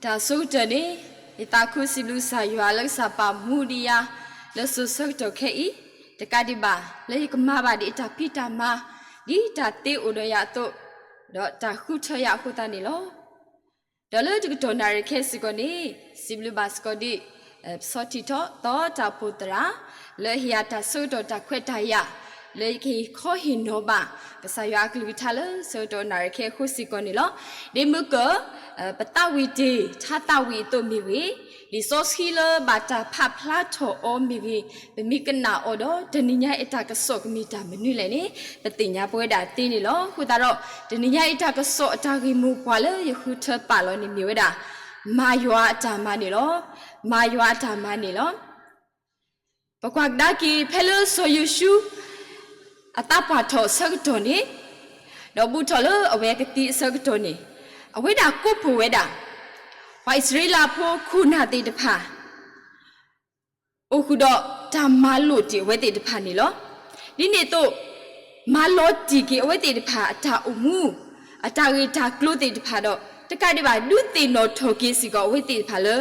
တၢ်ဆိကတၢၢ်န့ၣ်, ယသးခုစံးဘျုးကစၢ်ယွၤလၢကစၢ်ပာ်မူဒံးယၤ လၢစိၤဆၢကတီၢ်ခဲအံၤ, တကးဒံးဘၣ် လၢယကမၤဘၣ်ဒံးအတၢ်ဖံးတၢ်မၤ, ဒ်တၢ်သ့အိၣ်ဒီးယၤအသိး, ဒီးတၢ်ဃုထၢယၤအဃိသတးန့ၣ်လီၤ. ဒီးလၢတကတီၢ်နၣ်ရံၣ်ခဲစ့ၢ်ကီးန့ၣ်, စံးဘျုးဘၣ်စ့ၢ်ကီးဒံး ပစီထံထီၣ်သီတၢ်အိၣ်ဖှိၣ်သရၣ်, လၢဟ့ၣ်ယၤတၢ်ဆၢကတီၢ်တၢ်ခွဲးတၢ်ယာ်, လၢယကဟ့ၣ်ခီဟ့ၣ်နီၤဘၣ် ကစၢ်ယွၤအကလုၢ်ကထါလၢဆၢကတီၢ်နၣ်ရံၣ်ခဲအဃိစ့ၢ်ကီးန့ၣ်လီၤ. ဒ်မုၢ်ကၢၢ် ပသးဝံၣ်တ့ၢ် ထါသးဝံၣ်အသိးမ့ၢ်ဂ့ၤ, လံာ်စီဆှံလၢဘၣ်တၢ်ဖးဖျါထီၣ်အီၤမ့ၢ်ဂ့ၤ, ပမ့ၢ်ကနၣ်အီၤဒီး တနံၤညါအံၤအတၢ်ကစီၣ်ကမ့ၢ်တၢ်မနုၤလဲၣ်န့ၣ် ပသ့ၣ်ညါပဝဲဒၣ်သ့န့ၣ်လီၤ. အဃိသတးဒီး တနံၤညါအံၤတၢ်ကစီၣ်အတၢ်ဂ့ၢ်မိၢ်ပှၢ်လၢယဃုထၢပာ်လီၤန့ၣ်မ့ၢ်ဝဲဒၣ် မၤယွၤအတၢ်မၤန့ၣ်လီၤ. မၤယွၤအတၢ်မၤန့ၣ်လီၤ. ပကွၢ်ကဒါက့ၤ ဖဲလၢစီၤယိၤၡူ အသးပှၢ်ထီၣ်အဆၢကတီၢ်န့ၣ်, ဒီးဘူးထီၣ်လၢအဝဲကသံအဆၢကတီၢ်န့ၣ်, အဝဲဒၣ်ကိးဖှိၣ်ဝဲဒၣ် ပှၤအံၣ်စရ့လးဖိခိၣ်နၢ်သ့ၣ်တဖၣ် အိၣ်ဃုာ်ဒီးတၢ်မၤလိာ်တ့ၢ်အဝဲသ့ၣ်တဖၣ်န့ၣ်လီၤ. ဒ်န့ၣ်အသိး မၤလီၤတံၢ်က့ၤအဝဲသ့ၣ်တဖၣ်အတၢ်အိၣ်မူ, အတၢ်ဂ့ၢ်တၢ်ကျိၤသ့ၣ်တဖၣ်ဒီး တကးဒံးဘၣ် ဒုးသ့ၣ်နီၣ်ထီၣ်က့ၤစ့ၢ်ကီးအဝဲသ့ၣ်တဖၣ်လၢ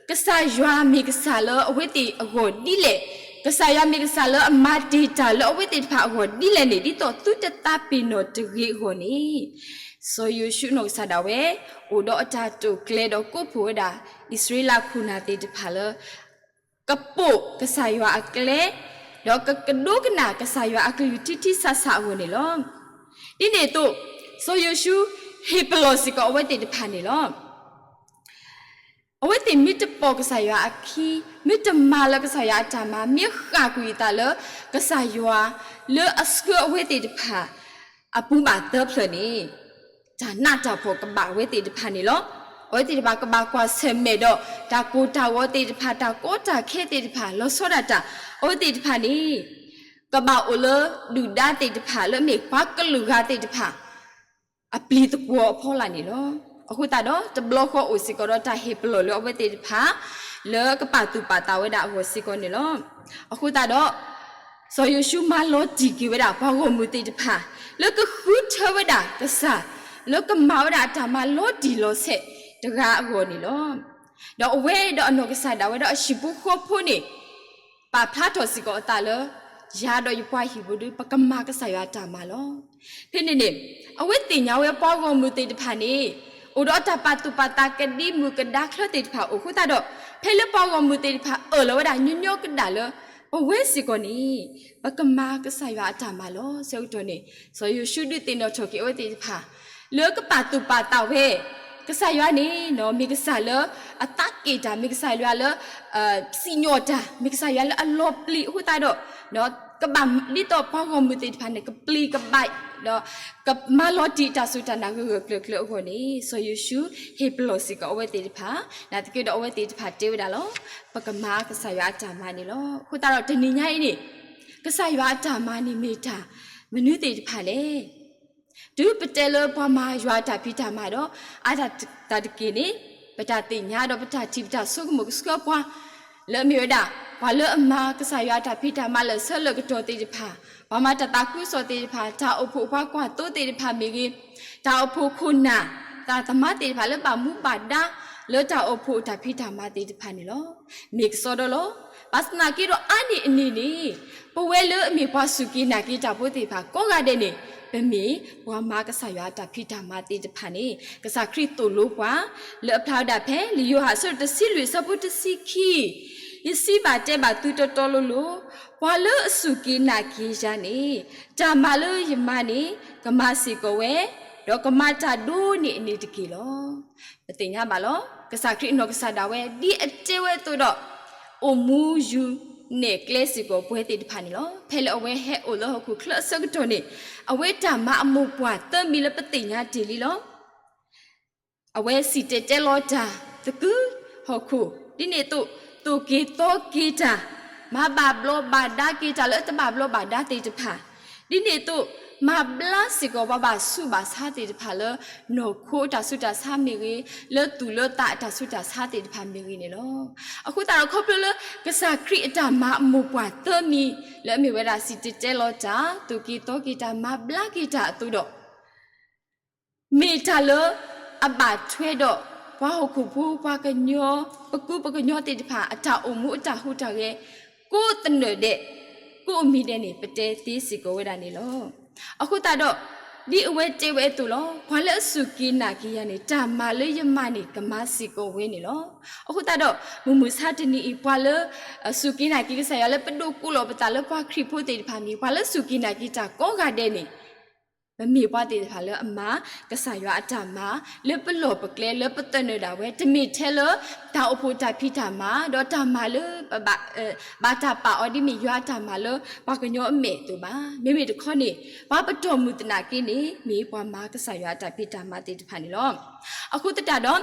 ကစၢ်ယွၤမ့ၢ်ကစၢ်လၢအဝဲသ့ၣ်အဂီၢ်ဒ်လဲၣ်, ကစၢ်ယွၤမ့ၢ်ကစၢ်လၢအမၤတ့ၢ်တၢ်လၢအဝဲသ့ၣ်တဖၣ်အဂီၢ်ဒ်လဲၣ်န့ၣ် ဒ်သိးသုတသးပ့ၤနီၣ်တဂ့ၤအဂီၢ်န့ၣ်, စီၤယိၤၡူနီၢ်ကစၢ်ဒၣ်ဝဲ အိၣ်ဒီးအတၢ်တိာ်ကျဲၤဒီးကိးဖှိၣ်ဝဲဒၣ် အံၣ်စရ့လးခိၣ်နၢ်သ့ၣ်တဖၣ်လၢ ကပိာ်ကစၢ်ယွၤအကျဲ, ဒီးကကဒိကနၣ်ကစၢ်ယွၤအကလုၢ်ထံထံဆးဆးအဂီၢ်န့ၣ်လီၤ. ဒ်န့ၣ်အသိး စီၤယိၤၡူဟ့ၣ်ပလီၢ်စ့ၢ်ကီးအဝဲသ့ၣ်တဖၣ်န့ၣ်လီၤ. အဝဲသ့ၣ်မ့ၢ်တပိာ်ကစၢ်ယွၤအခံ, မ့ၢ်တမၤလၢကစၢ်ယွၤအတၢ်မၤ, မ့ၢ်ဃၣ်ကွံာ်အသးလၢကစၢ်ယွၤ လၢအဆှၢအဝဲသ့ၣ်တဖၣ်အပူၤဘၣ်သၢဖျၢၣ်န့ၣ်, တၢ်နးတၢ်ဖှီၣ်ကဘၣ်အဝဲသ့ၣ်တဖၣ်န့ၣ်လီၤ. အဝဲသ့ၣ်တဖၣ်ကဘၣ်ကွၢ်ဆၢၣ်မဲာ်ဒီး တၢ်ကိၢ်တၢ်ဂီၤသ့ၣ်တဖၣ်, တၢ်ကီတၢ်ခဲသ့ၣ်တဖၣ်, လီၤဆီဒၣ်တၢ်, အဝဲသ့ၣ်တဖၣ်န့ၣ် ကဘၣ်အိၣ်လၢဒုၣ်ဒါသ့ၣ်တဖၣ်လၢအမ့ၢ်ပှၤကလုာ်ဂၤသ့ၣ်တဖၣ် အပျံၤသကွီၤအဖီလာ်န့ၣ်လီၤ. အဃိသတးဒီး တဘျီဃီအိၣ်စ့ၢ်ကီးဒီးတၢ်ဟ့ၣ်ပလီၢ်လၢအဝဲသ့ၣ်တဖၣ် လၢကပာ်သူၣ်ပာ်သးဝဲဒၣ်အဂီၢ်စ့ၢ်ကီးန့ၣ်လီၤ. အဃိသတးဒီး စီၤယိၤၡူမၤလီၤတံၢ်က့ၤဝဲဒၣ်ပှၤဂီၢ်မုၢ်သ့ၣ်တဖၣ် လၢကဃုထၢဝဲဒၣ်ကစၢ်, လၢကမၤဝဲဒၣ်အတၢ်မၤလီၤတံၢ်လီၤဆဲးတဂၤအဂီၢ်န့ၣ်လီၤ. ဒီးအဝဲဒီးအနီၢ်ကစၢ်ဒၣ်ဝဲဒီးအဟံၣ်ဖိဃီဖိန့ၣ် ပာ်ဖျါထီၣ်စ့ၢ်ကီးအသးလၢ ယၤဒီးယပှၤဟံၣ်ဖိဒီး ပကမၤကစၢ်ယွၤအတၢ်မၤလီၤ. ဖဲန့ၣ်န့ၣ် အဝဲသ့ၣ်ညါဝဲပှၤဂီၢ်မုၢ်သ့ၣ်တဖၣ်န့ၣ် အိၣ်ဒီးအတၢ်ပာ်သူၣ်ပာ်သးကဒံမုၢ်ကဒါချၢသ့ၣ်တဖၣ်အဃိသတးဒီး ဖဲလၢပှၤဂီၢ်မုၢ်သ့ၣ်တဖၣ်အၢၣ်လီၤဝဲဒၣ်ညီညီကဒၣ်လၢ ပဝဲစ့ၢ်ကီးန့ၣ် ပကမၤကစၢ်ယွၤအတၢ်မၤလီၤ. ဆၢကတီၢ်န့ၣ် စီၤယိၤၡူဒုးသ့ၣ်နီၣ်ထီၣ်က့ၤအဝဲသ့ၣ်တဖၣ် လၢကပာ်သူၣ်ပာ်သးဝဲ ကစၢ်ယွၤန့ၣ် မ့ၢ်ကစၢ်လၢအသးက့ၣ်တၢ်, မ့ၢ်ကစၢ်ယွၤလၢ စံၣ်ညီၣ်တၢ်, မ့ၢ်ကစၢ်ယွၤလၢအလီၤပျံၤအဃိသတးဒီး ကဘၣ်ဒ်သိးပှၤဂီၢ်မုၢ်သ့ၣ်တဖၣ်န့ၣ် ကပျံၤကဘၣ် ဒီးကမၤလီၤတံၢ်တၢ်စူၢ်တၢ်နာ်ဂၢၢ်ဂၢၢ်ကျၢၤကျၢၤအဂီၢ်န့ၣ် စီၤယိၤၡူဟ့ၣ်ပလီၢ်စ့ၢ်ကီးအဝဲသ့ၣ်တဖၣ်, နာ်သက့ဒီးအဝဲသ့ၣ်တဖၣ်တဲဝဲဒၣ်လီၤ. ပကမၤကစၢ်ယွၤအတၢ်မၤန့ၣ်လီၤ. အဃိသတးဒီးတနံၤညါအံၤန့ၣ် ကစၢ်ယွၤအတၢ်မၤန့ၣ်မ့ၢ်တၢ်မနုၤသ့ၣ်တဖၣ်လဲၣ်. တုၤပတဲလၢပှၤမၤယွၤအတၢ်ဖံးတၢ်မၤဒီး အါတၢ်တက့ၢ်န့ၣ် ပတၢ်သ့ၣ်ညါဒီးပတၢ်ထံၣ်ပတၢ်ဆိကမိၣ်ကဆှၢပှၤ လၢအမ့ၢ်ဝဲဒၣ် ပှၤလၢအမၤကစၢ်ယွၤအတၢ်ဖံးတၢ်မၤလၢာ်ဆၢလၢာ်ကတီၢ်သ့ၣ်တဖၣ်, ပှၤမၤတၢ်သးခုကစီၣ်သ့ၣ်တဖၣ်, တၢ်အိၣ်ဖှိၣ်ပှၤကွၢ်သိသ့ၣ်တဖၣ်မ့ၢ်ဂ့ၤ, တၢ်အိၣ်ဖှိၣ်ခိၣ်နၢ်, တၢ်သမါသ့ၣ်တဖၣ်လၢဘၣ်မူဘၣ်ဒါ လၢတၢ်အိၣ်ဖှိၣ်အတၢ်ဖံးတၢ်မၤသ့ၣ်တဖၣ်န့ၣ်လီၤ. မ့ၢ်ကစီဒီလီၤ. ဘၣ်ဆၣ်သနာ်က့ဒီးအါန့ၢ်အန့ၣ်န့ၣ် ပဝဲလၢအမ့ၢ်ပှၤစူၢ်က့ၤနာ်က့ၤတၢ်ဖိသ့ၣ်တဖၣ်ကိးဂၤဒဲးန့ၣ် ပမ့ၢ်ပှၤမၤကစၢ်ယွၤအတၢ်ဖံးတၢ်မၤသ့ၣ်တဖၣ်န့ၣ် ကစၢ်ခရံာ်သိၣ်လိပှၤ လၢအဖျါဝဲဒၣ်ဖဲ လံာ်ယိၤဟၣ်အဆၢဒိၣ်တဆံလွံၢ်အဆၢဖိတဆံခံ, ယစံးဘၣ်တဲဘၣ်သုတီတီလိၤလိၤ, ပှၤလၢအစူၢ်က့ၤနာ်က့ၤယၤန့ၣ် တၢ်မၤလၢယမၤန့ၣ် ကမၤစ့ၢ်ကီးဝဲ, ဒီးကမၤတၢ်ဒိၣ်န့ၢ်အန့ၣ်တက့ၢ်လီၤ. ပသ့ၣ်ညါဘၣ်လီၤ. ကစၢ်ခရံာ်အနီၢ်ကစၢ်ဒၣ်ဝဲ ဒ်အတဲဝဲအသိးဒီး အိၣ်မူယူၤနဲၣ်ကျဲစ့ၢ်ကီးပဝဲသ့ၣ်တဖၣ်န့ၣ်လီၤ. ဖဲလၢအဝဲဟဲအိၣ်လၢဟီၣ်ခိၣ်ချၢအဆၢကတီၢ်န့ၣ် အဝဲတၢ်မၤအမိၢ်ပှၢ်သၢမံၤလၢပသ့ၣ်ညါတ့ၢ်လံလီၤ. အဝဲစံၣ်တဲၤတဲလီၤတၢ်သကုၤဟီၣ်ခိၣ်, ဒ်န့ၣ်အသိး သိၣ်က့ၤသီက့ၤတၢ်, မၤဘၣ်ဘျီးဘၣ်ဒါက့ၤတၢ်လၢအတဘၣ်ဘျီးဘၣ်ဒါသ့ၣ်တဖၣ်, ဒ်န့ၣ်အသိး မၤဘျါစ့ၢ်ကီးပှၤဘၣ်ဆူးဘၣ်ဆါသ့ၣ်တဖၣ်လၢ နီၢ်ခိအတၢ်ဆူးတၢ်ဆါမ့ၢ်ဂ့ၤ, လၢသူၣ်လၢသးအတၢ်ဆူးတၢ်ဆါသ့ၣ်တဖၣ်မ့ၢ်ဂ့ၤန့ၣ်လီၤ. အဃိသတးဒီးခီဖျိလၢ ကစၢ်ခရံာ်အတၢ်မၤအမိၢ်ပှၢ်သၢမံၤ လၢအမ့ၢ်ဝဲဒၣ်စံၣ်တဲၤတဲလီၤတၢ်, သိၣ်က့ၤသီက့ၤတၢ်, မၤဘျါက့ၤတၢ်အသိးဒီး မ့ၢ်တၢ်လၢအဘၣ်ထွဲဒီး ပှၤဟီၣ်ခိၣ်ဖိ ပှၤကညီ ပကူပကညီသ့ၣ်တဖၣ် အတၢ်အိၣ်မူအတၢ်ဟူးတၢ်ဂဲၤ ကိးသနၢၣ်ဒဲး ကိးမံၤဒဲးန့ၣ် ပတဲသ့စ့ၢ်ကီးဝဲဒၣ်န့ၣ်လီၤ. အဃိသတးဒီး ဒ်အဝဲတဲဝဲအသိးလီၤ. ပှၤလၢအစူၢ်က့ၤနာ်က့ၤယၤန့ၣ် တၢ်မၤလၢယမၤန့ၣ် ကမၤစ့ၢ်ကီးဝဲန့ၣ်လီၤ. အဃိသတးဒီး မုၢ်မဆါတနံၤအံၤ ပှၤလၢ စူၢ်က့ၤနာ်က့ၤကစၢ်ယွၤလၢပဒိးကိးလီၤပသးလၢပှၤခရံာ်ဖိသ့ၣ်တဖၣ်မ့ၢ် ပှၤလၢစူၢ်က့ၤနာ်က့ၤတၢ်ကိးဂၤဒဲးန့ၣ် ပမ့ၢ်ပှၤသ့ၣ်တဖၣ်လၢအမၤကစၢ်ယွၤအတၢ်မၤ လၢပလီၢ်ပကျဲ လၢပသနၢၣ်ဒၣ်ဝဲ တမ့ၢ်ထဲလၢ တၢ်အိၣ်ဖှိၣ်တၢ်ဖံးတၢ်မၤ ဒီးတၢ်မၤလၢ ဘၣ်တၢ်ပာ်အီၤဒ်မ့ၢ်ယွၤအတၢ်မၤလၢပှၤကညီအမဲာ်အသိးဘၣ်. မ့မ့ၢ်တခီန့ၣ် ပှၤပတီၢ်မုၢ်သနာ်က့န့ၣ် မ့ၢ်ပှၤမၤကစၢ်ယွၤအတၢ်ဖံးတၢ်မၤသ့ၣ်တဖၣ်န့ၣ်လီၤ. အဃိသတး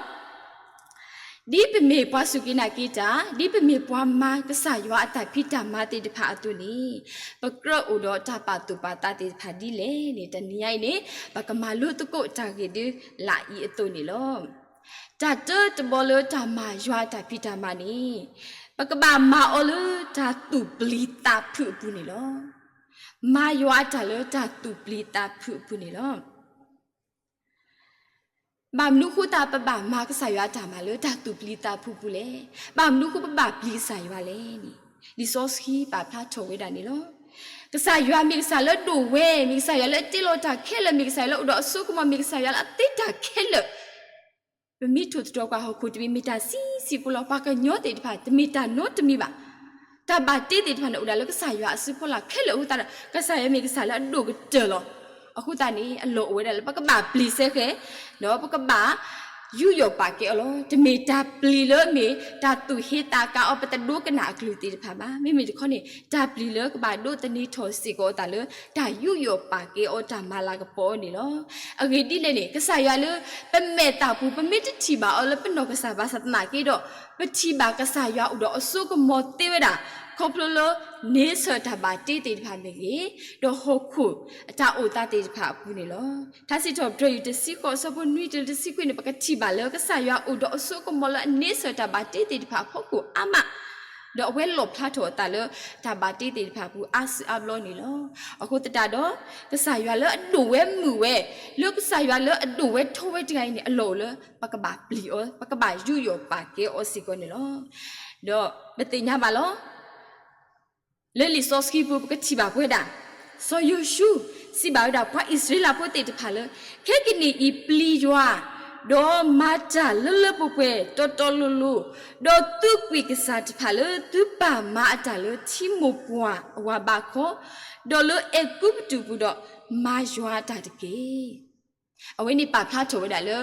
ဒီး ဒ်ပမ့ၢ်ပှၤစူၢ်က့ၤနာ်က့ၤတၢ်, ဒ်ပမ့ၢ်ပှၤမၤကစၢ်ယွၤအတၢ်ဖံးတၢ်မၤသ့ၣ်တဖၣ်အသိးန့ၣ်, ပကြၢးအိၣ်ဒီးတၢ်ပာ်သူၣ်ပာ်သးသ့ၣ်တဖၣ်ဒ်လဲၣ်န့ၣ် တနံၤညါအံၤန့ၣ် ပကမၤလိသကိးတၢ်ဂ့ၢ်ဒ်လာ်အံၤအသိးန့ၣ်လီၤ. တၢ်တၢတဘီလၢတၢ်မၤယွၤအတၢ်ဖံးတၢ်မၤန့ၣ်, ပကဘၣ်မၤအီၤလၢတၢ်သူၣ်ပျံၤသးဖုးအပူၤန့ၣ်လီၤ. မၤယွၤအတၢ်လၢတၢ်သူၣ်ပျံၤသးဖုးအပူၤန့ၣ်လီၤ. ဘၣ်မနုၤဃိသတး ပဘၣ်မၤကစၢ်ယွၤအတၢ်မၤလၢတၢ်သူၣ်ပျံၤသးဖုးပူၤလဲၣ်. ဘၣ်မနုၤဃိပဘၣ်ပျံၤကစၢ်ယွၤလဲၣ်န့ၣ်, လံာ်စီဆှံပာ်ဖျါထီၣ်ဝဲဒၣ်န့ၣ်လီၤ. ကစၢ်ယွၤမ့ၢ်ကစၢ်လၢအဒိၣ်ဝဲ, မ့ၢ်ကစၢ်ယွၤလၢအတ့လီၤတၢ်ခဲလၢာ်, မ့ၢ်ကစၢ်ယွၤလၢအအိၣ်ဒီးအစိကမီၤ, မ့ၢ်ကစၢ်ယွၤလၢအသ့တၢ်ခဲလၢာ် ပမ့ၢ်ထိၣ်သတြီၤပှၤဟီၣ်ခိၣ်တမံၤ မ့ၢ်တၢ်ဆံးဆံးဖိလီၤ. ပှၤကညီသ့ၣ်တဖၣ် တမ့ၢ်တၢ်နီတမံၤဘၣ်. တၢ်ဘၣ်တ့သ့ၣ်တဖၣ်န့ၣ် အိၣ်ဒၣ်လၢကစၢ်ယွၤအစုဖီလာ်ခဲလၢာ်အဃိသတးဒီး ကစၢ်ယွၤမ့ၢ်ကစၢ်လၢအဒိၣ်ကတၢၢ်လီၤ. အဃိသတးန့ၣ် အလီၢ်အိၣ်ဝဲဒၣ်လၢပကဘၣ်ပျံၤစဲဃဲၤ, ဒီးပကဘၣ်ယူးယီၣ်ပာ်ကဲအီၤလီၤ. တမ့ၢ်တၢ်ပျံၤလၢမ့ၢ်တၢ်သူၣ်ဟ့သးကါအီၤ ပတဒိကနၣ်အကလုၢ်သ့ၣ်တဖၣ်ဘၣ်. မ့မ့ၢ်တခီန့ၣ် တၢ်ပျံၤလၢကဘၣ်ဒိးသန့ၤထီၣ်စ့ၢ်ကီးအသးလၢ တၢ်ယူးယီၣ်ပာ်ကဲအီၤ တၢ်မၤလၤကပီၤအီၤန့ၣ်လီၤ. အဂ့ၢ်ဒ်လဲၣ်န့ၣ် ကစၢ်ယွၤလၢပမဲာ်သၣ်ပူၤ ပမ့ၢ်တထံၣ်ဘၣ်အီၤလၢပနီၢ်ကစၢ်ဘၣ်ဆၣ်သနာ်က့ဒီး, ပထံၣ်ဘၣ်ကစၢ်ယွၤအိၣ်ဒီးအစိကမီၤသ့ဝဲဒၣ် ခီဖျိလၢန့ဆၢၣ်တၢ်ဘၣ်တ့သ့ၣ်တဖၣ်မ့ၢ်ဂ့ၤ, ဒီးဟီၣ်ခိၣ်အတၢ်အိၣ်သးသ့ၣ်တဖၣ်အပူၤန့ၣ်လီၤ. ထါစံးထီၣ်ပတြၢၤ တဆံဃိး အဆၢဖိနွံတုၤတဆံခွံန့ၣ် ပကထံၣ်ဘၣ်လၢကစၢ်ယွၤအိၣ်ဒီးအစိကမီၤလၢအန့ဆၢၣ်တၢ်ဘၣ်တ့သ့ၣ်တဖၣ်အဖီခိၣ်အါမး, ဒီးအဝဲလီၣ်ဖျါထီၣ်အသးလၢတၢ်ဘၣ်တ့သ့ၣ်တဖၣ်အပူၤအါစုအါဘျီန့ၣ်လီၤ. အဃိသတးဒီး ကစၢ်ယွၤလၢအဒိၣ်ဝဲမုာ်ဝဲ, လၢကစၢ်ယွၤလၢအဒိၣ်ဝဲထီဝဲတဂၤအံၤန့ၣ် အလီၢ်အိၣ်လၢ ပကဘၣ်ပျံၤအီၤ, ပကဘၣ်ယူးယီၣ်ပာ်ကဲအီၤစ့ၢ်ကီးန့ၣ်လီၤ. ဒီးပသ့ၣ်ညါဘၣ်လီၤ. လၢလံာ်စီဆှံပူၤ ပကထံၣ်ဘၣ်ပဝဲဒၣ်, စီၤယိၤၡူ စံးဘၣ်ဝဲဒၣ်ပှၤအံၣ်စရ့လးဖိသ့ၣ်တဖၣ်လၢ, ခဲကနံၣ်အံၤပျံၤယွၤ, ဒီးမၤတၢ်လၢလၢပှဲၤပှဲၤတီတီလိၤလိၤ, ဒီးသုးကွံာ်ကစၢ်တဖၣ်လၢသုပာ်မၤအတၢ်လၢထံမိၢ်ပှၢ်အဝၤဘးခီ, ဒီးလၢအဲၤကူပတူးပူၤဒီးမၤယွၤအတၢ်တက့ၢ်. အဝဲန့ၣ်ပာ်ဖျါထီၣ်ဝဲဒၣ်လၢ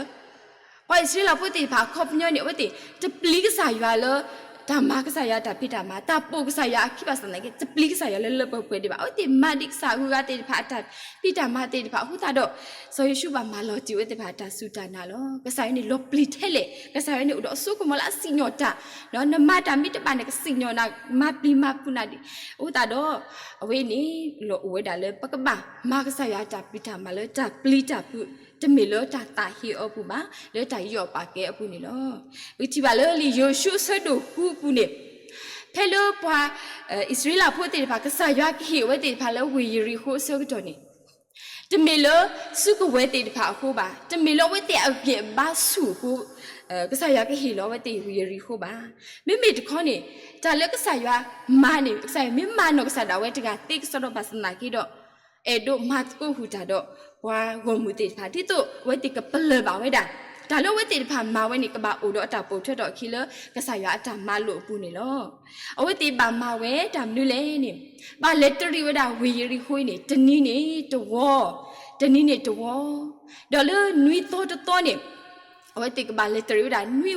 ပှၤအံၣ်စရ့လးဖိသ့ၣ်တဖၣ်အခီပညီန့ၣ် အဝဲသ့ၣ်တပျံၤကစၢ်ယွၤလၢ တၢ်မၤကစၢ်ယွၤအတၢ်ဖံးတၢ်မၤ, တၢ်ပိာ်ကစၢ်ယွၤအခံဘၣ်ဆၣ်သနာ်က့ တပျံၤကစၢ်ယွၤလၢလၢပှဲၤပှဲၤဒံးဘၣ်. အဝဲသ့ၣ်မၤဒံးကစၢ်အဂုၤအဂၤသ့ၣ်တဖၣ်အတၢ်ဖံးတၢ်မၤသ့ၣ်တဖၣ်အဃိသတးဒီး စီၤယိၤၡူဘၣ်မၤလီၤတံၢ်ဝဲသ့ၣ်တဖၣ်တၢ်စူၢ်တၢ်နာ်လီၤ. ကစၢ်ယွၤန့ၣ်လီၤပျံၤထဲလဲၣ်, ကစၢ်ယွၤန့ၣ်အိၣ်ဒီးအစိကမီၤလၢအစံၣ်ညီၣ်တၢ်, နမၤတၢ်မ့ၢ်တဘၣ်န့ၣ် ကစံၣ်ညီၣ်နၤ, မၤပျံၤမၤဖုးနၤဒံး. အဃိသတးဒီး အဝဲန့ၣ် လီၤအိၣ်ဝဲဒၣ်လၢပကဘၣ်မၤကစၢ်ယွၤတၢ်ဖံးတၢ်မၤလၢတၢ်ပျံၤတၢ်ဖုး, တမ့ၢ်လၢတၢ်သးဟ့အီၤအပူၤဘၣ်, လၢတၢ်ယူးယီၣ်ပာ်ကဲအပူၤန့ၣ်လီၤ. ပကထံၣ်ဘၣ်လၢလံာ်ယိၤၡူအဆၢဒိၣ်ဃုအပူၤန့ၣ်, ဖဲလၢပှၤအံၣ်စရ့လးဖိသ့ၣ်တဖၣ် ကစၢ်ယွၤကဟ့ၣ်အဝဲသ့ၣ်တဖၣ်လၢဝ့ၢ်ယရံၣ်ဃိအဆၢကတီၢ်န့ၣ်, တမ့ၢ်လၢစုကဝဲၤသ့ၣ်တဖၣ်အဃိဘၣ်, တမ့ၢ်လၢအဝဲသ့ၣ်အဂံၢ်အဘါဆူၣ်အဃိ ကစၢ်ယွၤကဟ့ၣ်လီၤအဝဲသ့ၣ်ဝ့ၢ်ယရံၣ်ဃိဘၣ်. မ့မ့ၢ်တခီန့ၣ် တၢ်လၢကစၢ်ယွၤမၤန့ၣ် ကစၢ်ယွၤမ့ၢ်မၤနီၢ်ကစၢ်ဒၣ်ဝဲတဂၤသ့ကစီဒီဘၣ်ဆၣ်သနာ်က့ဒီး အဲၣ်ဒိးမၤသကိးဃုာ်တၢ်ဒီးပှၤဂီၢ်မုၢ်သ့ၣ်တဖၣ် ဒ်သိးအဝဲသ့ၣ်ကပလၢၢ်ဘၣ်ဝဲဒၣ် တၢ်လၢအဝဲသ့ၣ်တဖၣ်မၤဝဲန့ၣ် ကဘၣ်အိၣ်ဒီးအတၢ်ပိာ်ထွဲထီၣ်အခံလၢ ကစၢ်ယွၤအတၢ်မၤလိာ်အပူၤန့ၣ်လီၤ. အဝဲသ့ၣ်ဘၣ်မၤဝဲတၢ်မနုၤလဲၣ်န့ၣ်, ဘၣ်လဲၤတရံးဝဲဒၣ်ဝ့ၢ်ယရံၣ်ဃိအံၤန့ၣ် တနံၤန့ၣ်တဝီ, တနံၤန့ၣ်တဝီ, ဒီးလၢနွံသီတသီန့ၣ် အဝဲသ့ၣ်ကဘၣ်လဲၤတရံးဝဲဒၣ်နွံဝီ,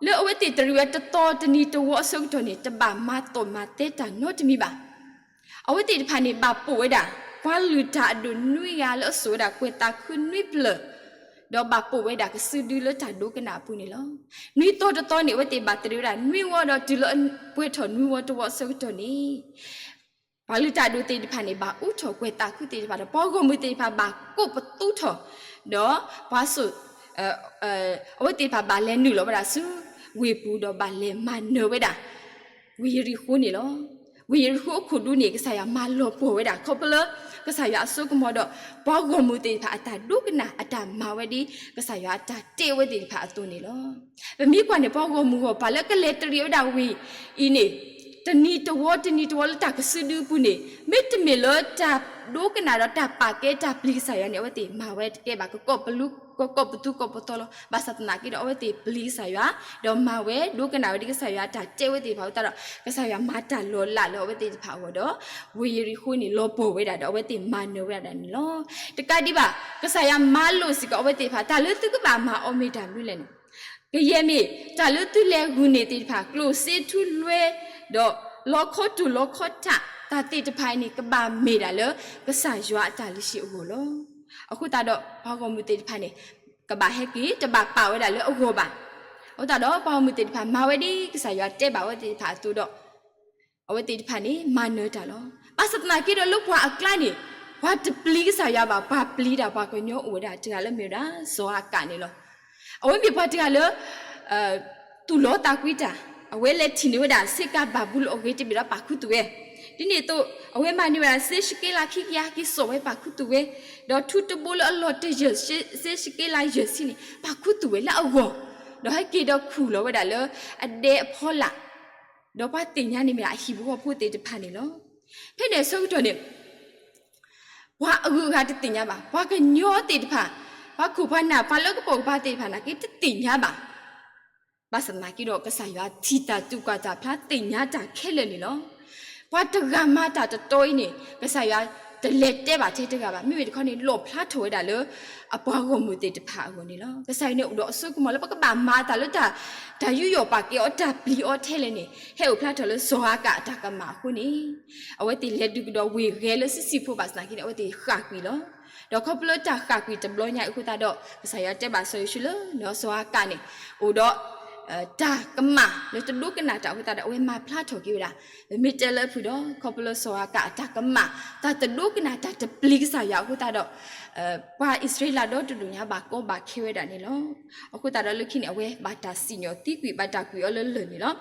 လၢအဝဲသ့ၣ်တရံးဝဲတသီတနံၤတဝီအဆၢကတီၢ်န့ၣ် တဘၣ်မၤသီၣ်မၤသဲတၢ်နီတမံၤဘၣ်. အဝဲသ့ၣ်တဖၣ်န့ၣ် ဘၣ်ပိာ်ဝဲဒၣ် ပှၤလုၢ်တၢ်အဒိၣ်နွံဂၤလၢအစိာ်ဝဲဒၣ်ကွဲၤသးခုနွံဖျၢၣ်, ဒီးဘၣ်ပိာ်ဝဲဒၣ်ကစုဒုလၢတၢ်ဒိကနၣ်အပူၤန့ၣ်လီၤ. နွံသီတသီန့ၣ် အဝဲသ့ၣ်ဘၣ်တရံးဝဲဒၣ်နွံဝီဒီးတုၤလၢအပှဲၤထီၣ်နွံဝီတဝီအဆၢကတီၢ်န့ၣ် ပှၤလုၢ်တၢ်ဒိၣ်သ့ၣ်တဖၣ်န့ၣ် ဘၣ်အူထီၣ်ကွဲၤသးခုသ့ၣ်တဖၣ်ဒီး ပှၤဂီၢ်မုၢ်သ့ၣ်တဖၣ်ဘၣ်ကိးပသူထီၣ်, ဒီးပှၤစိာ် အဝဲသ့ၣ်တဖၣ်ဘၣ်လဲၤနုာ်လီၤဝဲဒၣ်ဆူဝ့ၢ်ပူၤဒီးဘၣ်လဲၤမၤနၢၤဝဲဒၣ် ဝ့ၢ်ယရံၣ်ဃိန့ၣ်လီၤ. ဝ့ၢ်ယရံၣ်ဃိၣ်အခိၣ်ဒူန့ၣ် ကစၢ်ယွၤမၤလီၤပှီၢ်ဝဲဒၣ် ခီဖျိလၢ ကစၢ်ယွၤအစိကမီၤဒီး ပှၤဂီၢ်မုၢ်သ့ၣ်တဖၣ်အတၢ်ဒိကနၣ်အတၢ်မၤဝဲဒ် ကစၢ်ယွၤအတၢ်တဲဝဲသ့ၣ်တဖၣ်အသိးန့ၣ်လီၤ. ပမ့ၢ်ကွၢ်န့ၣ် ပှၤဂီၢ်မုၢ်ဂီၢ်ပၤလၢကလဲၤတရံးဝဲဒၣ်ဝ့ၢ်အံၤန့ၣ် တနံၤတဝီတနံၤတဝီလၢတၢ်ကစုဒုအပူၤန့ၣ် မ့တမ့ၢ်လၢတၢ်ဒိကနၣ်ဒီးတၢ်ပာ်ကဲတၢ်ပျံၤကစၢ်ယွၤန့ၣ် အဝဲသ့ၣ်မၤဝဲတကဲဘၣ် ကကိးပသူ ကကိးပသူကကိးပသီလီၤ. ဘၣ်ဆၣ်သနာ်က့ဒီး အဝဲသ့ၣ်ပျံၤကစၢ်ယွၤ ဒီးမၤဝဲဒိကနၣ်ဝဲဒ်ကစၢ်ယွၤအတၢ်တဲဝဲသ့ၣ်တဖၣ်အဃိသတးဒီး ကစၢ်ယွၤမၤတၢ်လီၤလးလၢအဝဲသ့ၣ်တဖၣ်အဂီၢ်ဒီး ဝ့ၢ်ယရံၣ်ဃိၣ်န့ၣ် လီၤပှီၢ်ဝဲဒၣ်ဒီး အဝဲသ့ၣ်မၤနၢၤဝဲဒၣ်န့ၣ်လီၤ. တကးဒံးဘၣ် ကစၢ်ယွၤမၤလိာ်စ့ၢ်ကီးအဝဲသ့ၣ်တဖၣ် တၢ်လၢသုကဘၣ်မၤအီၤမ့ၢ်တၢ်မနုၤလဲၣ်န့ၣ် ကယဲၢ်မ့ၢ် တၢ်လၢသုလဲၤဂုာ်န့ၢ်သ့ၣ်တဖၣ် ကျိၣ်စ့ထူလွဲ ဒီးလီခီတိၢ်လီခီတၢ် တၢ်သ့ၣ်တဖၣ်အံၤန့ၣ် ကဘၣ်မ့ၢ်ဒၣ်လၢ ကစၢ်ယွၤအတၢ်လုၢ်ဟံၣ်အဂီၢ်လီၤ. အဃိသတးဒီး ပှၤဂီၢ်မုၢ်သ့ၣ်တဖၣ်န့ၣ် ကဘၣ်ဟဲက့ၤ တဘၣ်ပာ်ဝဲဒၣ်လၢအဂီၢ်ဘၣ်. အဃိသတးဒီး ပှၤဂီၢ်မုၢ်သ့ၣ်တဖၣ် မၤဝဲဒ်ကစၢ်ယွၤတဲဘၣ်အဝဲသ့ၣ်တဖၣ်အသိးဒီး အဝဲသ့ၣ်တဖၣ်န့ၣ် မၤနၢၤတၢ်လီၤ. ဘၣ်ဆၣ်သနာ်က့ဒီး လၢပှၤအကျါန့ၣ် ပှၤတပျံၤကစၢ်ယွၤဘၣ် ပှၤပျံၤတၢ်ပှၤကညီအိၣ်ဝဲဒၣ်တဂၤလၢမ့ၢ်ဝဲဒၣ် စီၤအၤကးန့ၣ်လီၤ. အဝဲမ့ၢ်ပှၤတဂၤလၢ သူၣ်လီသးကွံတၢ်, အဝဲလဲၤထံၣ်န့ၢ်ဝဲဒၣ် ဆ့ကၤဘၤဘူလိၣ်အဂ့ၤတဘ့ၣ်ဒီးပာ်ခူသူၣ်ဝဲ, ဒ်န့ၣ်အသိး အဝဲမၤန့ၢ်ဝဲဒၣ် စ့ရှက့လးခံကယၤ က့ၤစိာ်ဝဲပာ်ခူသူၣ်ဝဲ, ဒီးထူတဘိလၢအလီၤတၢၢ်ယဲၢ် စ့ရှက့လးယဲၢ်ဆံန့ၣ် ပာ်ခူသူၣ်ဝဲလၢအဂီၢ်, ဒီးဟဲက့ၤဒီးခူၣ်လီၤဝဲဒၣ်လၢ အဒဲအဖီလာ် ဒီးပှၤသ့ၣ်ညါန့ၢ်မ့ၢ်ဒၣ် အဟံၣ်ဖိဃီဖိသ့ၣ်တဖၣ်န့ၣ်လီၤ. ဖဲန့ၣ်အဆၢကတီၢ်န့ၣ် ပှၤအဂုၤအဂၤတသ့ၣ်ညါဘၣ်, ပှၤကညီသ့ၣ်တဖၣ်, ပှၤခိၣ်ပှၤနၢ် ပှၤလၢကပိာ်ကပၤသ့ၣ်တဖၣ်နာ်က့ တသ့ၣ်ညါဘၣ်. ဘၣ်ဆၣ်သနာ်က့ဒီး ကစၢ်ယွၤထံၣ်တၢ် သူၣ်ကၢ်တၢ်ဖျါ သ့ၣ်ညါတၢ်ခဲလၢာ်န့ၣ်လီၤ. ပှၤတဂၤမၤတၢ်တတီအံၤန့ၣ် ကစၢ်ယွၤတလဲၤတဲဘၣ်ထဲတဂၤဘၣ်, မ့မ့ၢ်တခီန့ၣ် လီၣ်ဖျါထီၣ်ဝဲဒၣ်လၢ အပှၤဂီၢ်မုၢ်သ့ၣ်တဖၣ်အဂီၢ်န့ၣ်လီၤ. ကစၢ်ယွၤန့ၣ်အိၣ်ဒီးအစိကမီၤလၢပကဘၣ်မၤတၢ်လၢတၢ် တၢ်ယူးယီၣ်ပာ်ကဲအီၤ တၢ်ပျံၤအီၤထဲလဲၣ်န့ၣ် ဟဲအိၣ်ဖျါထီၣ်လၢစီၤအၤကးအတၢ်ကမၣ်အဃိန့ၣ် အဝဲသ့ၣ်လဲၤဒုးကဒီးဝ့ၢ်ဂဲၤလၢစုစံၣ်ဖိဘၣ်ဆၣ်သနာ်က့န့ၣ် အဝဲသ့ၣ်ဃၣ်ကွံာ်လီၤ. ဒီးခီဖျိလၢတၢ်ဃၣ်ကွံာ်တဘျီညါအံၤအဃိသတးဒီး ကစၢ်ယွၤတဲဘၣ်စီၤယိၤၡူလၢ စီၤအၤကးန့ၣ် အိၣ်ဒီး တၢ်ကမၣ်လၢတဒိကနၣ်တၢ်အဃိသတးဒီး အဝဲမၤဖျါထီၣ်က့ၤဝဲဒၣ်. ပမ့ၢ်တဲလၢအဖုၣ်ဒီး ခီဖျိလၢစီၤအၤကးအတၢ်ကမၣ် တၢ်တဒိကနၣ် တၢ်တပျံၤကစၢ်ယွၤအဃိသတးဒီး ပှၤအံၣ်စရ့လးဒီတဒူၣ်ညါ ဘၣ်ကီဘၣ်ခဲဝဲဒၣ်န့ၣ်လီၤ. အဃိသတးဒီးလၢခံန့ၣ် အဝဲဘၣ်တၢ်စံၣ်ညီၣ်သံကွံာ် ဘၣ်တၢ်ကွံာ်အီၤလၢလၢၢ်န့ၣ်လီၤ.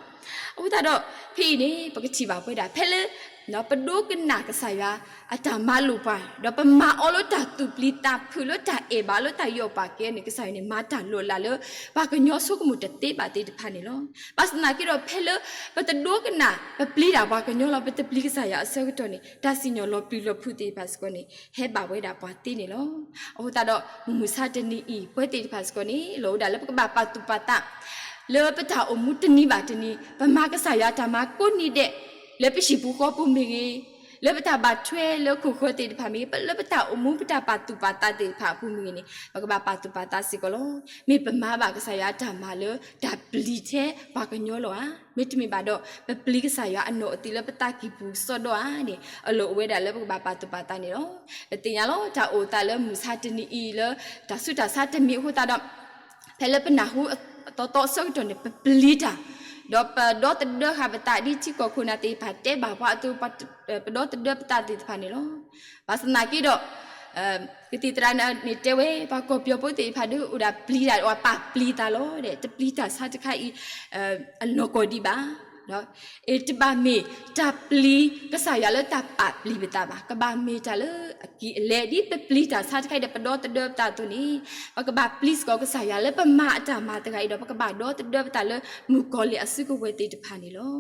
အဃိသတးဒီး ဖဲအံၤန့ၣ် ပကထံၣ်ဘၣ်ပဝဲဒၣ် ဖဲလၢ ပဒိကနၣ်ကစၢ်ယွၤအတၢ်မၤလိာ်ပှၤ ဒီးပမၤအီၤလၢတၢ်သူၣ်ပျံၤသးဖုး လၢတၢ်အဲၣ်ဘၣ် လၢတၢ်ယူးယီၣ်ပာ်ကဲန့ၣ် ကစၢ်ယွၤန့ၣ် မၤတၢ်လီၤလးလၢ ပှၤကညီဆိကမိၣ်တသ့ဘၣ်သ့ၣ်တဖၣ်န့ၣ်လီၤ. ဘၣ်ဆၣ်သနာ်က့ဒီး ဖဲလၢ ပတဒိကနၣ် ပပျံၤတၢ်ပှၤကညီလီၤ ပတပျံၤကစၢ်ယွၤအဆၢကတီၢ်န့ၣ် တၢ်စံၣ်ညီၣ်လီၤပျံၤလီၤဖုးသ့ၣ်တဖၣ်စ့ၢ်ကီးန့ၣ် ဟဲဘၣ်ဝဲဒၣ်ပှၤသ့န့ၣ်လီၤ. အဃိသတးဒီး မုၢ်မဆါတနံၤအံၤ ပဝဲသ့ၣ်တဖၣ်စ့ၢ်ကီးန့ၣ် လီၤဝဲဒၣ်လၢပကဘၣ်ပာ်သူၣ်ပာ်သး လၢပတၢ်အိၣ်မူတနံၤဘၣ်တနံၤ ပမၤကစၢ်ယွၤတၢ်မၤကိးနံၤဒဲး လၢပဟံၣ်ပူၤဃီပူၤမ့ၢ်ဂ့ၤ, လၢပတၢ်ဘၣ်ထွဲလၢခိၣ်ဃၢၤသ့ၣ်တဖၣ်မ့ၢ်ဂ့ၤ, လၢပတၢ်အိၣ်မူပတၢ်ပာ်သူၣ်ပာ်သးသ့ၣ်တဖၣ်အပူၤမ့ၢ်ဂ့ၤန့ၣ် ပကဘၣ်ပာ်သူၣ်ပာ်သးစ့ၢ်ကီးလီၤ. မ့ၢ်ပမၤဘၣ်ကစၢ်ယွၤတၢ်မၤလၢ တၢ်ပျံၤထဲပှၤကညီလီၤဧါ, မ့တမ့ၢ်ဘၣ်ဒီး ပပျံၤကစၢ်ယွၤအနီၢ်အသံးလၢပသးကံၢ်ပူၤကစီဒီဧါန့ၣ် အလီၢ်အိၣ်ဝဲဒၣ်လၢပကဘၣ်ပာ်သူၣ်ပာ်သးန့ၣ်လီၤ. ပသ့ၣ်ညါလီၤ တၢ်အိၣ်သးလၢမုၢ်ဆါတနံၤအံၤလၢ တၢ်ဆူးတၢ်ဆါတမံၤအဃိသတးဒီး ဖဲလၢပနၢ်ဟူအသီသီအဆၢကတီၢ်န့ၣ် ပပျံၤတၢ်, ဒီးပဒီသဒၢဃာ်ပသး ဒ်ထံကီၢ်ခိၣ်နၢ်သ့ၣ်တဖၣ်တဲဘၣ်ပှၤအသိး ပဒီသဒၢပသးသ့ၣ်တဖၣ်န့ၣ်လီၤ. ဘၣ်ဆၣ်သနာ်က့ဒီး ကသံၣ်သရၣ်န့ၣ်တဲဝဲ ပှၤကီၢ်ပယီၤဖိသ့ၣ်တဖၣ်ဒီး အိၣ်ဒၣ်ပျံၤတၢ် အိၣ်ပာ်ပျံၤသးလီၤဒီး တပျံၤတၢ်ဆါတခါအံၤ အနီၢ်ကီၢ်ဒံးဘၣ်. အ့ တဘၣ်မ့ၢ်တၢ်ပျံၤကစၢ်ယွၤလၢတၢ်ပာ်ပျံၤပသးဘၣ်. ကဘၣ်မ့ၢ်တၢ်လၢအကံၢ်အလဲ ဒ်ပပျံၤတၢ်ဆါတခါအံၤဒီး ပဒီသဒၢပသးအသိးန့ၣ် ပကဘၣ်ပျံၤစ့ၢ်ကီးကစၢ်ယွၤလၢပမၤအတၢ်မၤတဂၤအံၤဒီး ပကဘၣ်ဒီသဒၢပသးလၢမုၣ်ကီၤလံၢ်အစုကဝဲၤသ့ၣ်တဖၣ်န့ၣ်လီၤ.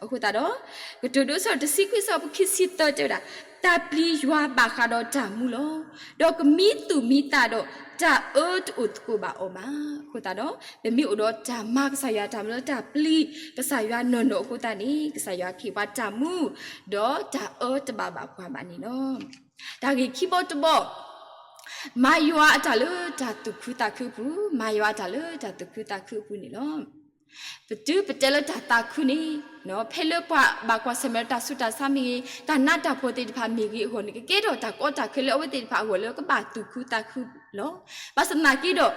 အဃိသတးဒီး ကတိၤဒိ အဆၢတဆံခွံ အဆၢဖိခံဆံသၢတဲဝဲဒၣ်, တၢ်ပျံၤယွၤဘၣ်ဃးဒီးတၢ်မူလီၤ. ဒီးကမံသူၣ်မံသးဒီး တၢ်အၢတအိၣ်သကိးဘၣ်အီၤဘၣ်. အဃိသတးဒီး ပမ့ၢ်အိၣ်ဒီးတၢ်မၤကစၢ်ယွၤတၢ်မၤလၢတၢ်ပျံၤကစၢ်ယွၤနီၢ်နီၢ်အဃိသတးန့ၣ် ကစၢ်ယွၤကဟ့ၣ်ပှၤတၢ်မူ ဒီးတၢ်အၢတဘၣ်ဘၣ်ပှၤဘၣ်န့ၣ်လီၤ. တၢ်ဂ့ၢ်ခံဘီတဘီ မၤယွၤအတၢ်လၢတၢ်သူၣ်ခုသးခုအပူၤ, မၤယွၤအတၢ်လၢတၢ်သူၣ်ခုသးခုအပူၤန့ၣ်လီၤ. ပတုၤပတဲလၢတၢ်သးခုန့ၣ် ဖဲလၢပှၤဘၣ်ကွၢ်ဆၢၣ်မဲာ်ဒီးတၢ်ဆူးတၢ်ဆါမ့ၢ်ဂ့ၤ, တၢ်နးတၢ်ဖှီၣ်သ့ၣ်တဖၣ်မ့ၢ်ဂ့ၤအဂီၢ်န့ၣ် ကကဲထီၣ်တၢ်ကီတၢ်ခဲလၢအဝဲသ့ၣ်တဖၣ်အဂီၢ်လၢကဘၣ်သူၣ်ခုသးခုလီၤ. ဘၣ်ဆၣ်သနာ်က့ဒီး